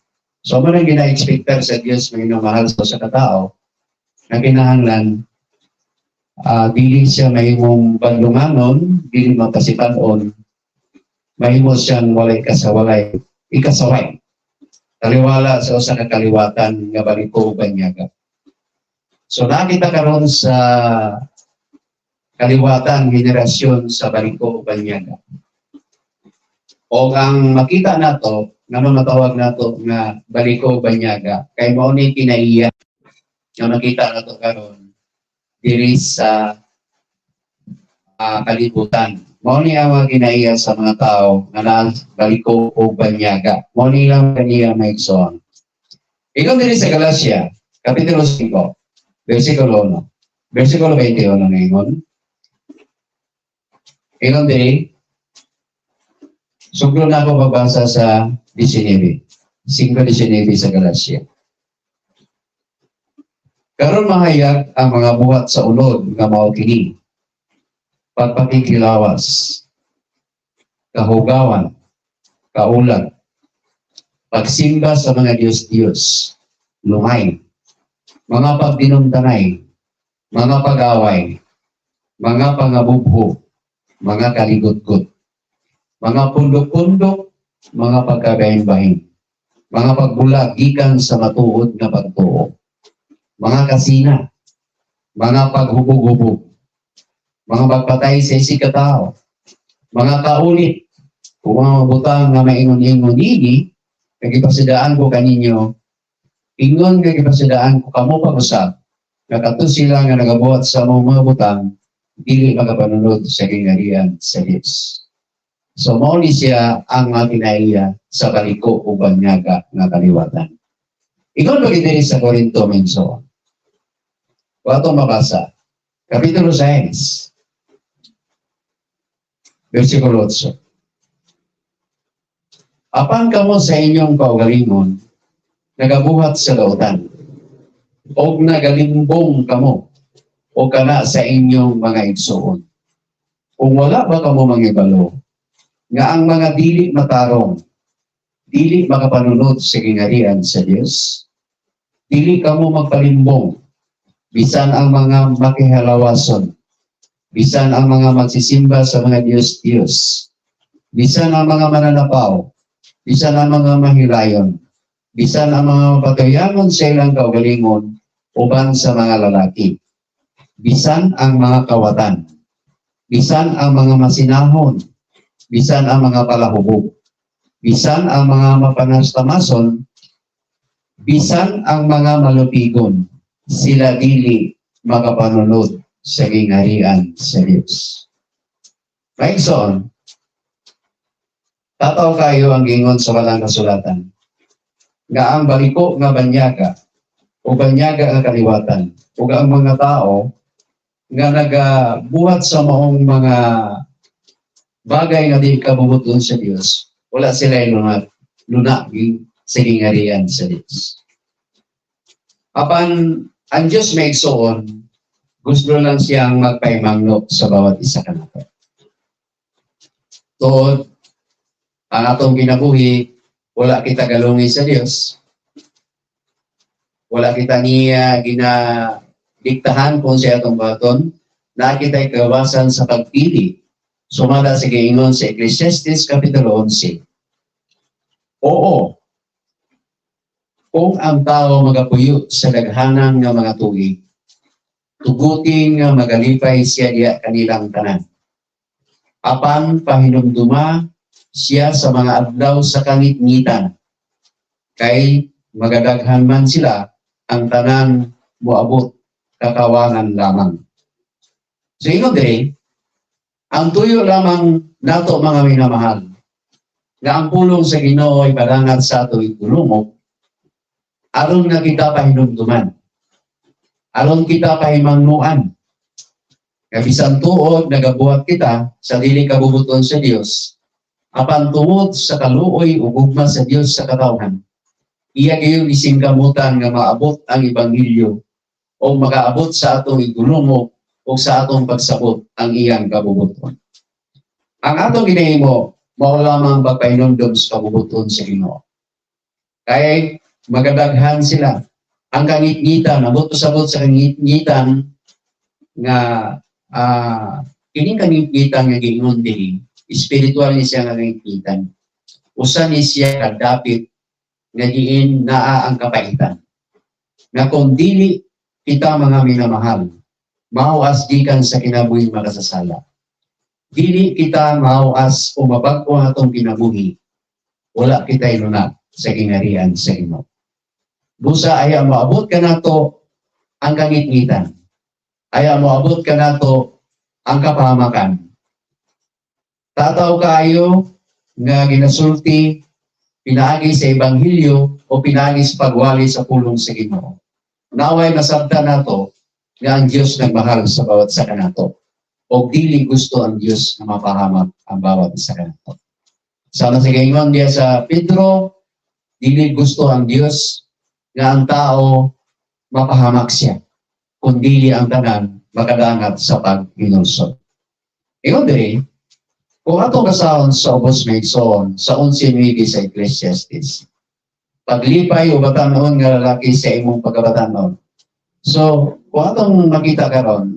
So, mo nang gina-expectar sa Dios, may mahal sa usa ka tao, na kinahanglan Dili siya mahimong bandunganon, dili mapasipanon, mahimo siyang walay kasawalay, ikasaway. Taliwala sa usa ka kaliwatan nga baliko banyaga. So nakita karon sa kaliwatan, henerasyon sa baliko banyaga. O ang makita nato, ngano matawag nato nga baliko banyaga, kay mao ni kinaiya nga makita nato karon diri sa kalibutan. Mao ni ang mga kinaiya sa mga tao nga naa baliko o banyaga. Mao ni ilang kaniya maigsoon. Ikaw diri sa Galacia, Kapitulo 5, versikulo 1, versikulo 21 ngayon. Ingon diri, sugro na ako babasa sa 19. 5:19 sa Galacia. "Karon mahayag ang mga buhat sa unod nga mao kini: pagpakikilawas, kahugawan, kaulag, pagsimba sa mga diyos-diyos, lumay, mga pagdinumtanay, mga pag-away, mga pangabubho, mga kaligutgot, mga pundok-pundok, mga pagkabahin-bahin, mga pagbulag gikan sa matuod nga pagtuo, mga kasina, mga paghubog-hubog, mga pagpatay sa isig katao, mga kaulit, ug mga butang nga maingon-ingon ini, nga gipasidaan ko kaninyo, ingon nga gipasidaan ko kamo pag-usab, nga kato sila nga nagabuhat sa mga butang, dili makapanunod sa gingharian sa Diyos." So mao ni siya ang mga kinaiya sa baliko o banyaga nga kaliwatan. Ingon ba diri sa Korinto minso? Kung mabasa, Kapitulo 6, versikulo 8. "Apan kamo sa inyong kaugalingon, nagabuhat sa lautan, og nagalimbong kamo, o kana sa inyong mga igsoon. Kung wala ba kamo mangibalo, nga ang mga dili matarong, dili makapanunod sa gingharian sa Dios? Dili kamo magpalimbong, bisan ang mga makihalawason, bisan ang mga magsisimba sa mga diyos-diyos, bisan ang mga mananapaw, bisan ang mga mahilayon, bisan ang mga mapatuyangon sa ilang kaugalingon, uban sa mga lalaki, bisan ang mga kawatan, bisan ang mga masinahon, bisan ang mga palahubog, bisan ang mga mapanastamason, bisan ang mga malupigon, sila dili makapanunod sa gingharian sa Diyos." Maigsoon, tataw kayo ang gingon sa balang kasulatan nga ang baliko nga banyaga o banyaga nga kaliwatan o ang mga tao nga nagabuhat sa maong mga bagay nga di kabubuton sa Dios, wala sila luna, luna sa gingharian sa Dios. Apan ang Dios, maigsoon, gusto lang siyang magpaimangno sa bawat isa kanato. Tuod, ang atong kinabuhi, wala kita galungi sa Dios. Wala kita niya ginadiktahan kung siya atong baton, na kita'y kawasan sa pagpili. Sumala sa giingon sa Ecclesiastes Kapitulo 11. "Oo, kung ang tao magapuyo sa daghanan nga mga tuig, tugutin nga magalipay siya diya kanilang tanan. Apan pahinumduma siya sa mga adlaw sa kangitngitan, kay magadaghan man sila, ang tanan moabot kakawangan lamang." So ingon diri, ang tuyo lamang nato, mga minamahal, nga ang pulong sa Ginoo ay padangat sa ato igulungok, aron nga kita pahinumduman, aron kita pahimangnuan, nga bisan tuod nagabuhat kita sa dili kabubuton sa Dios, apan tungod sa kaluoy ug gugma sa Dios sa katawhan, iya gayong isingkamutan nga maabot ang ebanghelyo o makaabot sa atong igulungok o sa atong pagsabot ang iyang kabubuton. Ang atong ginahimo, mao lamang pagpahinumdom sa kabubuton sa Ginoo. Kay magadaghan sila. Ang kangitngitan, abot sabot sa kangitngitan, Nga kining kangitngitan nga giingon diri, spiritual ni siya nga kangitngitan. Usa ni siya kadapit nga diin naa ang kapaitan. Nga kung dili kita, mga minamahal, mahuas gikan sa kinabuhi makasasala. Dili kita mahuas o mabag-o ang atong kinabuhi, wala kita inuna sa gingharian sa Ginoo. Busa ay moabot kanato ang kangitngitan. Ay moabot kanato ang kapahamakan. Tataw kaayo nga ginasulti pinaagi sa ebanghelyo o pinaagi sa pagwali sa pulong sa Ginoo. Naway masabta nato nga ang Dios nagmahal sa bawat isa kanato. O dili gusto ang Dios na mapahamak ang bawat isa kanato. Sama sa gaingon diya sa Pedro, dili gusto ang Dios nga ang tao mapahamak siya, kundi ang tanan makadangat sa paghinulsol. Ingon diri, kung atong basahon sa ubos, mga igsoon, sa 11:9 sa Ecclesiastes, paglipay o batanon nga lalaki sa imong pagkabatanon. So, kung atong makita karon,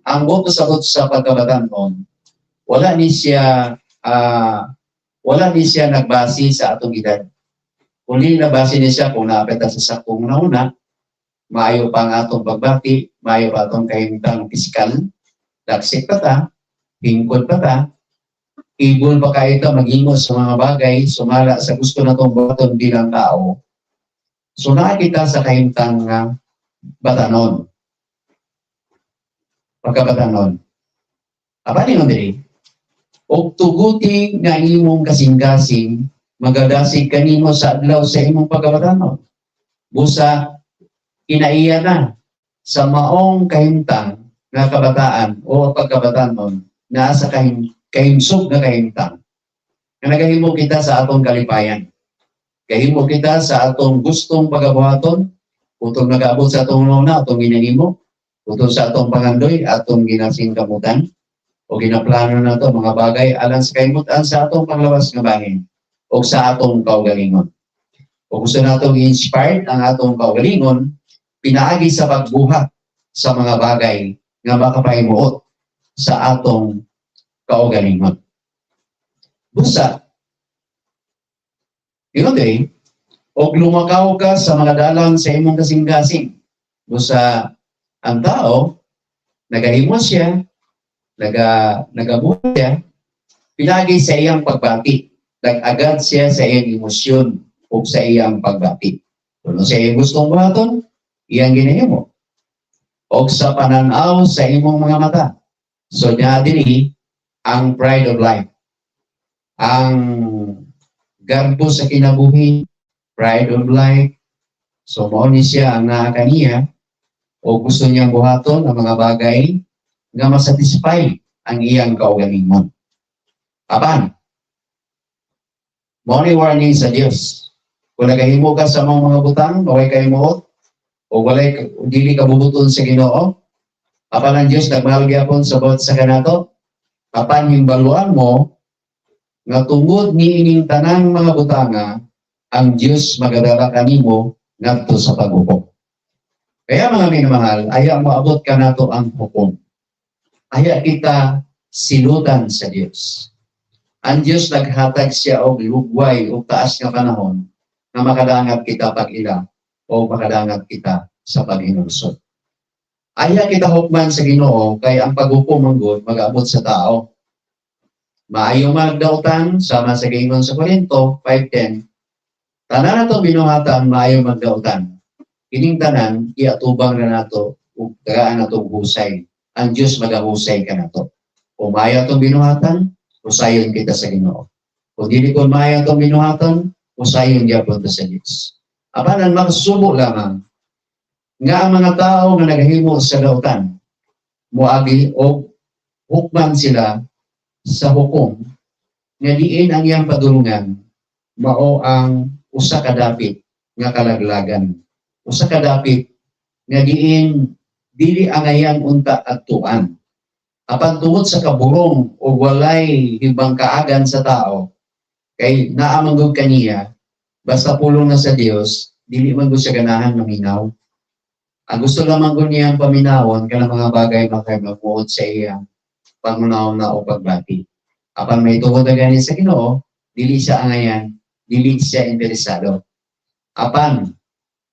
ang buot pasabot sa pagkabatanon, wala ni siya nagbase sa atong edad. Kung nabase ni siya kung naapit ta sa saktong una, maayo pa ang atong pagbati, maayo pa atong kahimtang pisikal, daksik pa ta, hingkod pa ta, able pa kayo ta maghimo sa mga bagay, sumala sa gusto natong buhaton bilang tao. So naa kita sa kahimtang nga batanon. Pagkabatanon. Apa ni diri? Og tuguti nga imong kasing-kasing magadasig kanimo sa adlaw sa imong pagkabatanon. Busa kinaiya na sa maong kahimtang nga kabataan o pagkabatanon, naa sa kahimsog nga kahimtang nga nagahimo kita sa atong kalipayan. Gahimo kita sa atong gustong pagabuhaton, utong nagaabot sa atong una, atong ginahimo, utong sa atong pangandoy, atong ginasingkamutan, o ginaplano nato mga bagay alang sa kahimutan sa atong panglawas nga bahin o sa atong kaugalingon. O gusto natong i-inspired ang atong kaugalingon, pinaagi sa pagbuhat sa mga bagay nga makapahimuot sa atong kaugalingon. Busa, yun eh, og lumakaw ka sa mga dalan sa imong kasing-kasing. Busa, ang tao, nagahimo siya, nagabuhat siya, pinagi sa iyang pagbati. Nag-agad siya sa iyang emosyon o sa iyang pagbati. Kung sa iyang gustong buhaton, iyang ginahimo. O sa pananaw sa imong mga mata. So, niya diri ang pride of life. Ang garbo sa kinabuhi, pride of life. So, mao ni siya ang naa kaniya o gusto niyang buhaton ang mga bagay nga masatisfy ang iyang kaugalingon. Apan, mao ni warning sa Dios. Kung nagahimo ka sa mga butang, walay kahimuot, o walay dili ka bubuton sa Ginoo, apan ang Dios nagmahal gyapon sa bawat sa kanato, apan himbaluan mo nga tungod niining tanang mga butanga, ang Dios magadala kanimo ngadto sa paghukom. Kaya, mga minamahal, ayaw moabot kanato ang hukom. Ayaw kita silutan sa Dios. Ang Dios naghatag siya og lugway o taas nga panahon nga makadangat kita pag-ila o makadangat kita sa paghinulsol. Ayaw kita hukman sa Ginoo kay ang paghukom man gud mag-abot sa tao. Maayo magdautan sama sa giingon sa Korinto 5:10. Tanan nato binuhatan maayo magdautan. Kining tanan iatubang na nato ug tagaan nato og husay. Ang Dios magahusay kanato. Kung maayo atong binuhatan, husayon kita sa Ginoo. Kung dili kon maayo atong binuhatan, husayon gyapon ta sa Dios. Apan ang makasubo lamang nga ang mga tao nga nagahimo sa dautan moagi og hukman sila sa hukom nga diin ang iyang padulungan mao ang usa ka dapit nga kalaglagan, usa ka dapit nga diin dili angayan unta adtuan. Apan tungod sa kaburong o walay hibang kaagan sa tao kay naa man gud kaniya, basta pulong na sa Dios, dili man gud siya ganahan maminaw. Ang gusto lamang ko niyang paminawon kanang mga bagay makay mabuot sa iyang panghuna-huna o pagbati. Apan may tungod na gani sa Ginoo, dili siya angayan, dili siya interesado. Apan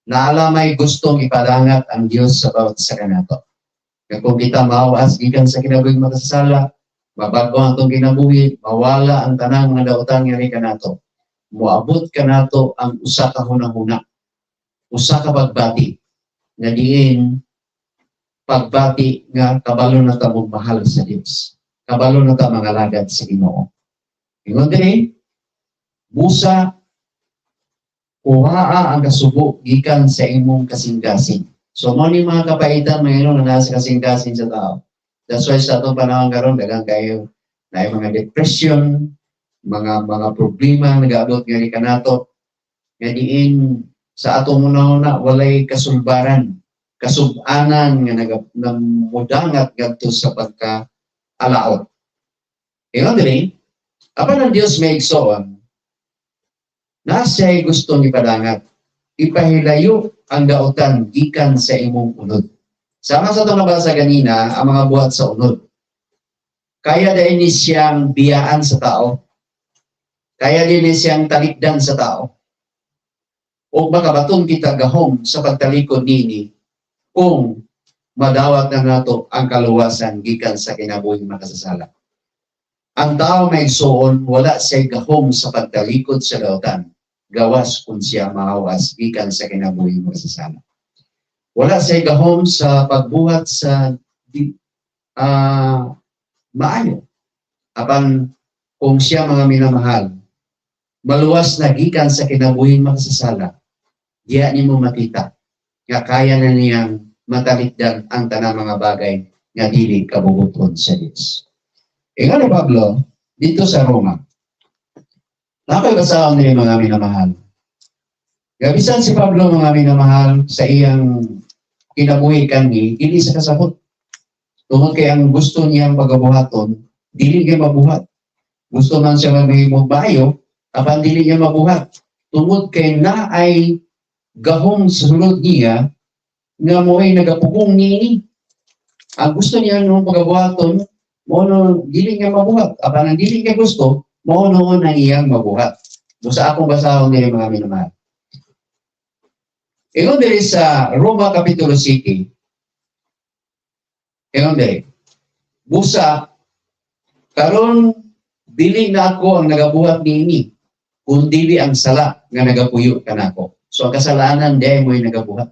naalamay gustong ipadangat ang Dios sa bawat isa kanato. Kaya kung kita mawas gikan sa kinabuhing makasasala, mabago ang atong kinabuhi, mawala ang tanang mga dautan nga kanato. Moabot kanato ang usa ka hunahuna, usa ka pagbati, nga diin pagbati nga kabalo na ta mahal sa Dios. Kabalo na ta mangalagad sa Ginoo. Ingon diri, busa kuhaa ang kasubo gikan sa imong kasing-kasing. So mao ni mga kapaitan, mga nga nasa kasing-kasing sa tao. That's why sa atong panahon karon, daghang kayo na mga depression, mga problema nagaabot nga kanato nga diin sa atong una-una walay kasulbaran, kasubanan nga namudangat ngadto sa pagka alaot. Ingon diri, apan ang Dios, mga igsoon, na siya'y gustong ipadangat, ipahilayo ang dautan gikan sa imong unod. Sama sa itong nabasa ganina, ang mga buhat sa unod. Kaya dahil ni siyang biyaan sa tao. Kaya din ni siyang talikdan sa tao. O makabaton kita gahom sa pagtalikod nini kung madawat na nato ang kaluwasan gikan sa kinabuhing makasasala. Ang tao, mga igsoon, wala siya gahom sa pagtalikod sa dautan gawas kung siya mahawas gikan sa kinabuhing makasasala. Wala siya gahom sa pagbuhat sa maayo. Apan kung siya, mga minamahal, maluwas na gikan sa kinabuhing makasasala, diya nimo makita nga kaya na niyang matalikdan ang tanang mga bagay nga dili kabubuton sa Dios. Ingon ni Pablo dito sa Roma. Nakoy basahon niyo, mga minamahal. Gabisan si Pablo, mga minamahal, sa iyang kinabuhi kanhi, dili sa kasabot. Tungod kay ang gusto niyang pagabuhaton, dili niya mabuhat. Gusto man siya maghimong maayo, apan dili niya mabuhat. Tungod kay naay gahom sa sulod niya nga mo'y nagapugong niini. Ang gusto niya nung pagabuhaton, mao no dili niya mabuhat. Apan ang dili niya gusto, mao noon ang iyang mabuhat. Busa akong basahon diri, mga minamahal. Ingon diri sa Roma Kapitulo 7. Ingon diri. Busa karon dili na ako ang nagabuhat niini, kun dili ang sala nga nagapuyo kanako. So ang kasalanan diay mo'y nagabuhat.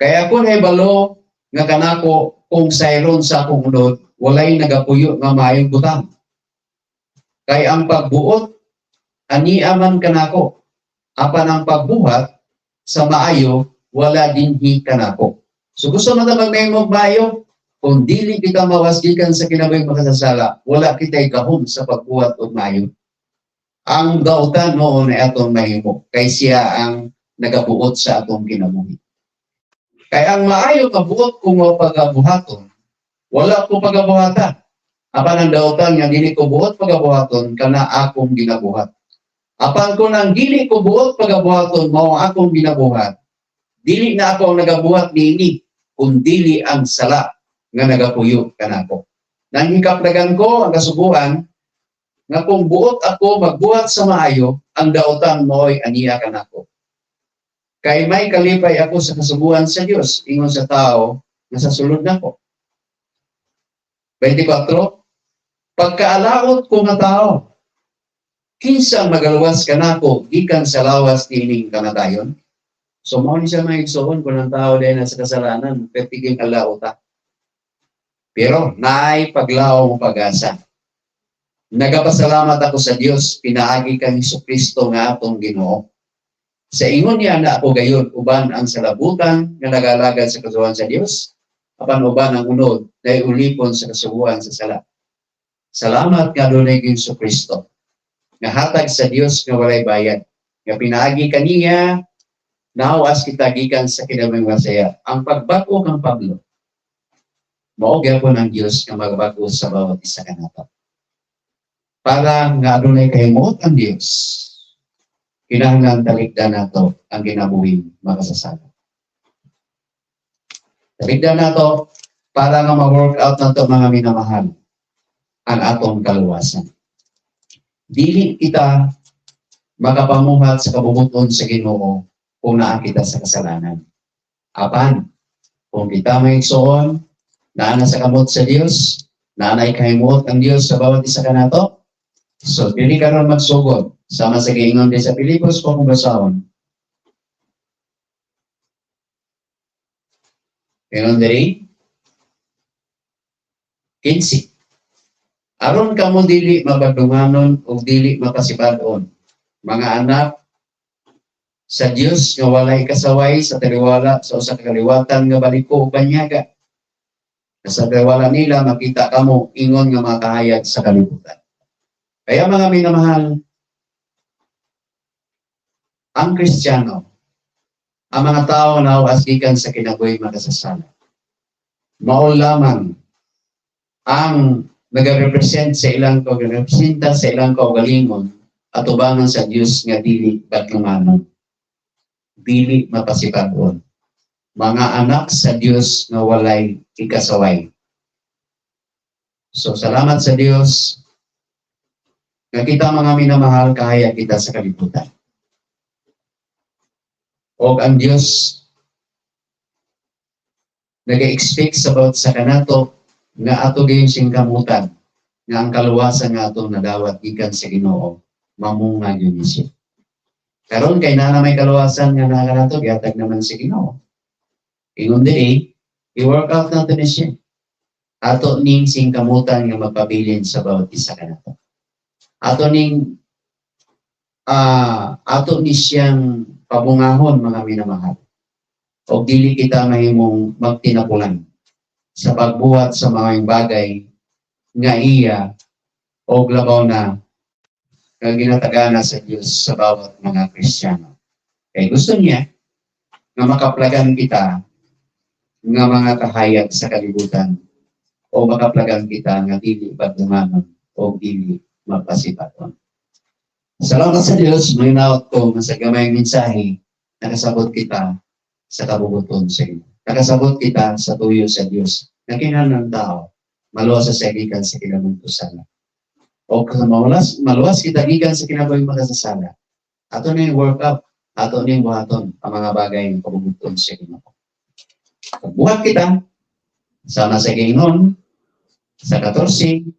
Kaya ako nahibalo nga kanako kung sayron sa akong unod, walay nagapuyo nga maayong butang. Kay ang pagbuot, ania man kanako. Apan ang pagbuhat sa maayo, wala dinhi kanako. So gusto man ta magmahimog maayo, kung dili kita mawas gikan sa kinabuhing makasasala, wala kita gahom sa pagbuhat og maayo. Ang dautan noon ay atong mahimo, kay siya ang nagabuot sa atong kinabuhi. Kay ang maayo nga buot kung pagabuhaton, wala ko pagabuhata. Apan ang dautan nga dili ko buot pagabuhaton, kana akong ginabuhat. Apan kung ang dili ko buot pagabuhaton mao ang akong ginabuhat, dili na ako ang nagabuhat niini, kun dili ang sala nga nagapuyo kanako. Nangikaplagan ko ang kasuguan nga kung buot ako magbuhat sa maayo, ang dautan mo'y aniya kanako. Kay may kalipay ako sa kasuguan sa Dios ingon sa tao nga sa sulod nako. 24. Pagkaalaot ko nga tao, kinsa ang magaluwas kanako gikan sa lawas niining kamatayon? So mao ni siya, mga igsoon, kung ang tao dahil nasa kasalanan, pertiging alaota. Pero naay paglaom, pag-asa. Nagapasalamat ako sa Dios pinaagi kang Hesus Kristo nga atong Ginoo. Sa ingon niya na ako gayon uban ang salabutan nga nagalagad sa kasuguan sa Dios, apan uban ang unod na ulipon sa kasuguan sa sala. Salamat nga dunay Hesus Kristo nga hatag sa Dios nga walay bayad, nga pinaagi kaniya nahawas kita gikan sa kinabuhing masaya. Ang pagbag-o kang Pablo, mao gyapon ang Dios nga magbag-o sa bawat isa kanato. Para nga adunay kahimuot ang Dios, kinahanglan talikdan nato ang kinabuhing makasasala. Tabigdan nato para nga ma-work out nato, mga minamahal, ang atong kaluwasan. Dili kita makapamuhat sa kabubuton sa Ginoo kung naa kita sa kasalanan. Apan, kung kita may igsuon, naa na sa kamot sa Dios, naa na ikahimuot ang Dios sa bawat isa kanato. So, dili karon magsugod sama sa giingon din sa Pilipos kung basahon. Ingon diri 15. Aron kamo dili mabadlunganon ug dili mapasibad-on, mga anak sa Dios nga walay kasaway sa taliwala sa usa ka kaliwatan nga baliko ug banyaga. Sa taliwala nila makita kamo ingon nga makahayag sa kalibutan. Kaya, mga minamahal, ang Kristiyano, ang mga tao na gikan sa kinabuhi makasasala, mao lamang ang nag-represent sa ilang representa sa ilang kaugalingon atubangan sa Dios nga dili badlunganon, dili mapasibad-on, mga anak sa Dios nga walay ikasaway. So salamat sa Dios nga kita, mga minamahal, kahayag kita sa kalibutan. O ang Dios nag-expect sa bawat sa kanato nga ato gayong singkamutan nga ang kaluwasan nga atong nadawat gikan sa Ginoo mamunga gyud ni siya. Karon kay naa na may kaluwasan nga naa kanato, gihatag naman sa Ginoo. Ingon diri, i-work out nato ni siya. Ato ning singkamutan nga magpabilin sa bawat isa kanato. Ato ni siyang pabungahon, mga minamahal. O dili kita mahimong magtinapulan sa pagbuhat sa mga bagay nga iya o labaw na nga ginatagana sa Dios sa bawat mga Kristiyano. Kay gusto niya nga makaplagan kita nga mga kahayag sa kalibutan o makaplagan kita nga dili badlunganon o dili mapasibaton. Salamat sa Dios, mahinaot ko nga sa gamay mensahe nakasabot kita sa kabubuton sa inyo. Nakasabot kita sa tuyo sa Dios na kinahanglan ng tao maluwas sa gikan sa kinabuhi sala. O kung maluwas, maluwas kita gikan sa kinabuhi makasasala, ato na yung work up, ato na yung buhaton ang mga bagay ng kabubuton sa Ginoo. Buhat kita, sama sa giingon, sa 14,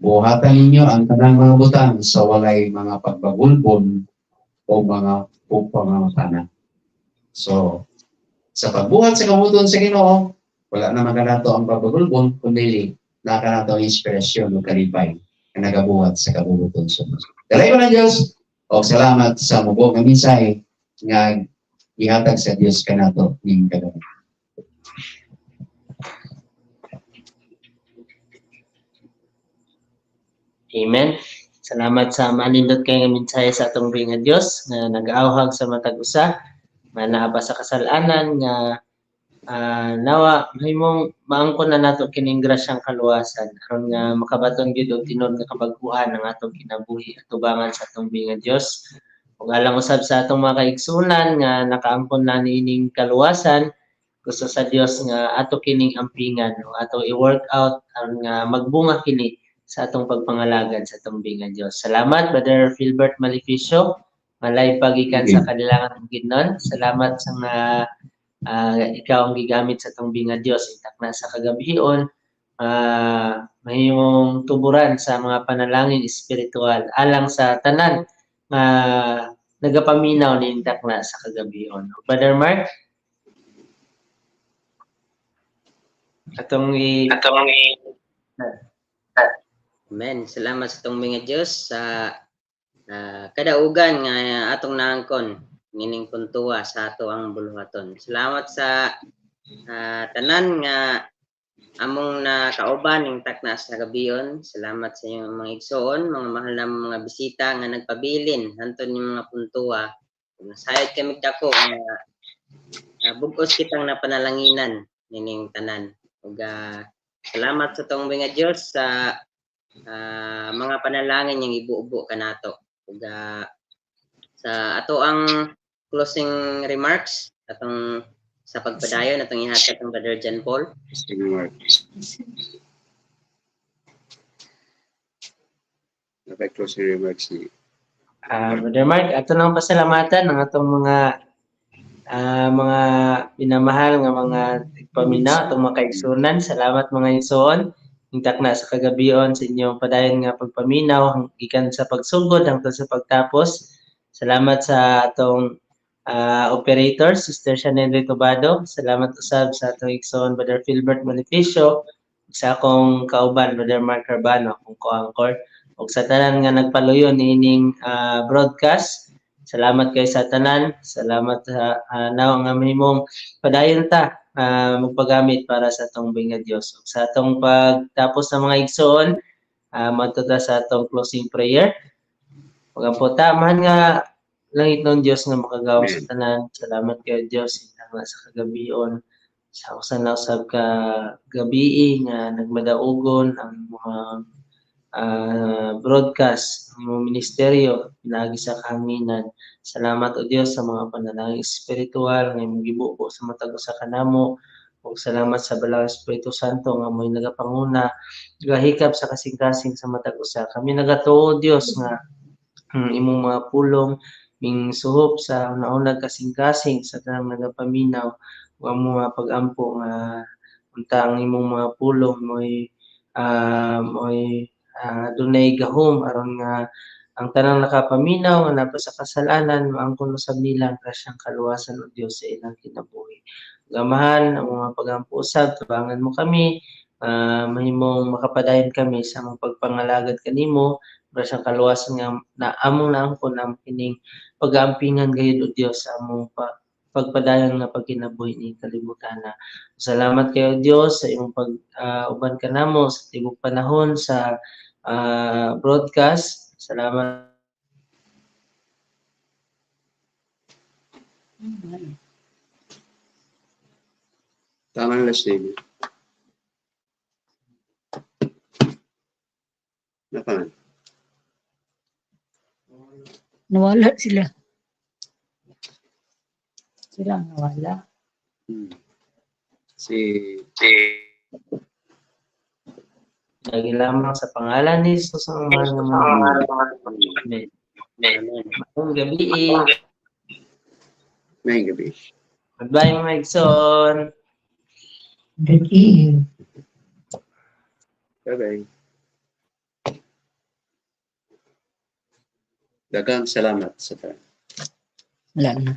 buhatan ninyo ang tanang mga butang sa walay mga pagbagulbon o mga pangangutana. So, sa pagbuhat sa kabubuton sa Ginoo, wala naman kanato ang pagbagulbon, kundi naa kanato ang inspirasyon o kalipay nga nagabuhat sa kabubuton sa Diyos. Dalay ko ng Diyos, o salamat sa mubo nga mensahe nga gihatag sa Diyos kanato ning kagabi. Amen. Salamat sa manindot kay nga mensahe sa atong buhi nga Dios nga nag-awhag sa matag usa nga naa pa sa kasalanan nga nawa mahimong maangkon na nato kining grasyang kaluwasan aron nga makabaton gyud og tinuod nga kabag-uhan ang atong kinabuhi atubangan sa atong buhi nga Dios. Ug alang usab sa atong mga kaigsuonan nga nakaangkon na niining kaluwasan, gusto sa Dios nga ato kining ampingan o ato i-work out aron nga magbunga kini sa atong pagpangalagad sa atong buhi nga Dios. Salamat, Brother Philbert Maleficio, malay pagikan sa Kalilangan Bukidnon. Salamat sa nga ikaw ang gigamit sa atong buhi nga Dios intak na sa kagabion, mahimong tuburan sa mga panalangin espiritual alang sa tanan nga nagapaminaw ni intak na sa kagabion. Brother Mark, atong i Amen. Salamat sa atong mga Dios sa kadaugan nga atong naangkon nining puntuwa sa ato ang buluhaton. Salamat sa tanan nga among nakauban ning takna sa gabion. Salamat sa inyong mga igsoon, mga mahal na mga bisita nga nagpabilin hanton ning mga puntuwa. Nasayod kami dako nga bug-os kitang napanalanginan nining tanan. Ug salamat sa atong mga Dios sa mga panalangin niyang ibuubo kanato. Ug sa ato ang closing remarks atong Sa pagpadayon atong ihatag kang Brother John Paul. Sige, Mark. Dapat closing remarks ni Brother Mark, ato nang pasalamatan ang atong mga mga minamahal nga mga tigpaminaw, atong mga kaigsunan. Salamat mga igsoon. Intak na sa kagabion sa inyong padayon nga pagpaminaw gikan sa pagsugod hangtod sa pagtapos. Salamat sa atong operator, Sister Chanel Ritubado. Salamat usab sa atong igsoon Brother Philbert Bonifacio, ug sa akong kauban Brother Mark Carbano, akong co-anchor, ug sa tanan nga nagpaluyo niining broadcast. Salamat kay sa tanan. Salamat sa nawa nga mahimong padayon ta magpagamit para sa atong buhi nga Dios. Ug sa atong pagtapos sa mga igsoon, moadto ta sa atong closing prayer. Magampo ta, mahal nga langit ng Dios nga makagawom sa tanan. Salamat kay Dios nga sa kagabion sa usa na usab ka gabii nga nagmadaugon ang mga broadcast ang imong ministeryo pinaagi sa kahanginan. Salamat o Dios sa mga panalangin espiritual nga imong gibubo sa matag usa kanamo, ug salamat sa Balaang Espiritu Santo nga mo'y nagapanguna, gahikap sa kasing-kasing sa matag usa. Kami nagatuo, Dios, nga imong mga pulong ming suhop sa una-una kasing-kasing sa tanang nagapaminaw, ug ang mga pagampo nga unta ang imong mga pulong mo'y dunay gahom aron nga ang tanang nakapaminaw nga naa pa sa kasalanan maangkon usab nila ang grasyang kaluwasan o Dios sa ilang kinabuhi. Amahan, ang mga pagampo usab, tubangan mo kami, mahimong makapadayon kami sa among pagpangalagad kanimo, grasyang kaluwasan nga na among naangkon ang kining pag-aampingan gayud o Dios sa among pagpadayon nga pagkinabuhi ning kalibutan. Salamat kayo Dios sa imong pag uban kanamo sa tibok panahon sa broadcast. Salamat. Tama na last name. Napangan. Nawala sila. Sila ang nawala. Si Lagi lamang sa pangalan ni Jesus ang mahal nga mga. Amen. Amen. Maayong gabi. Maayong gabi. Goodbye mga igsoon. Good evening. Bye-bye. Daghang salamat sa tanan. Wala na.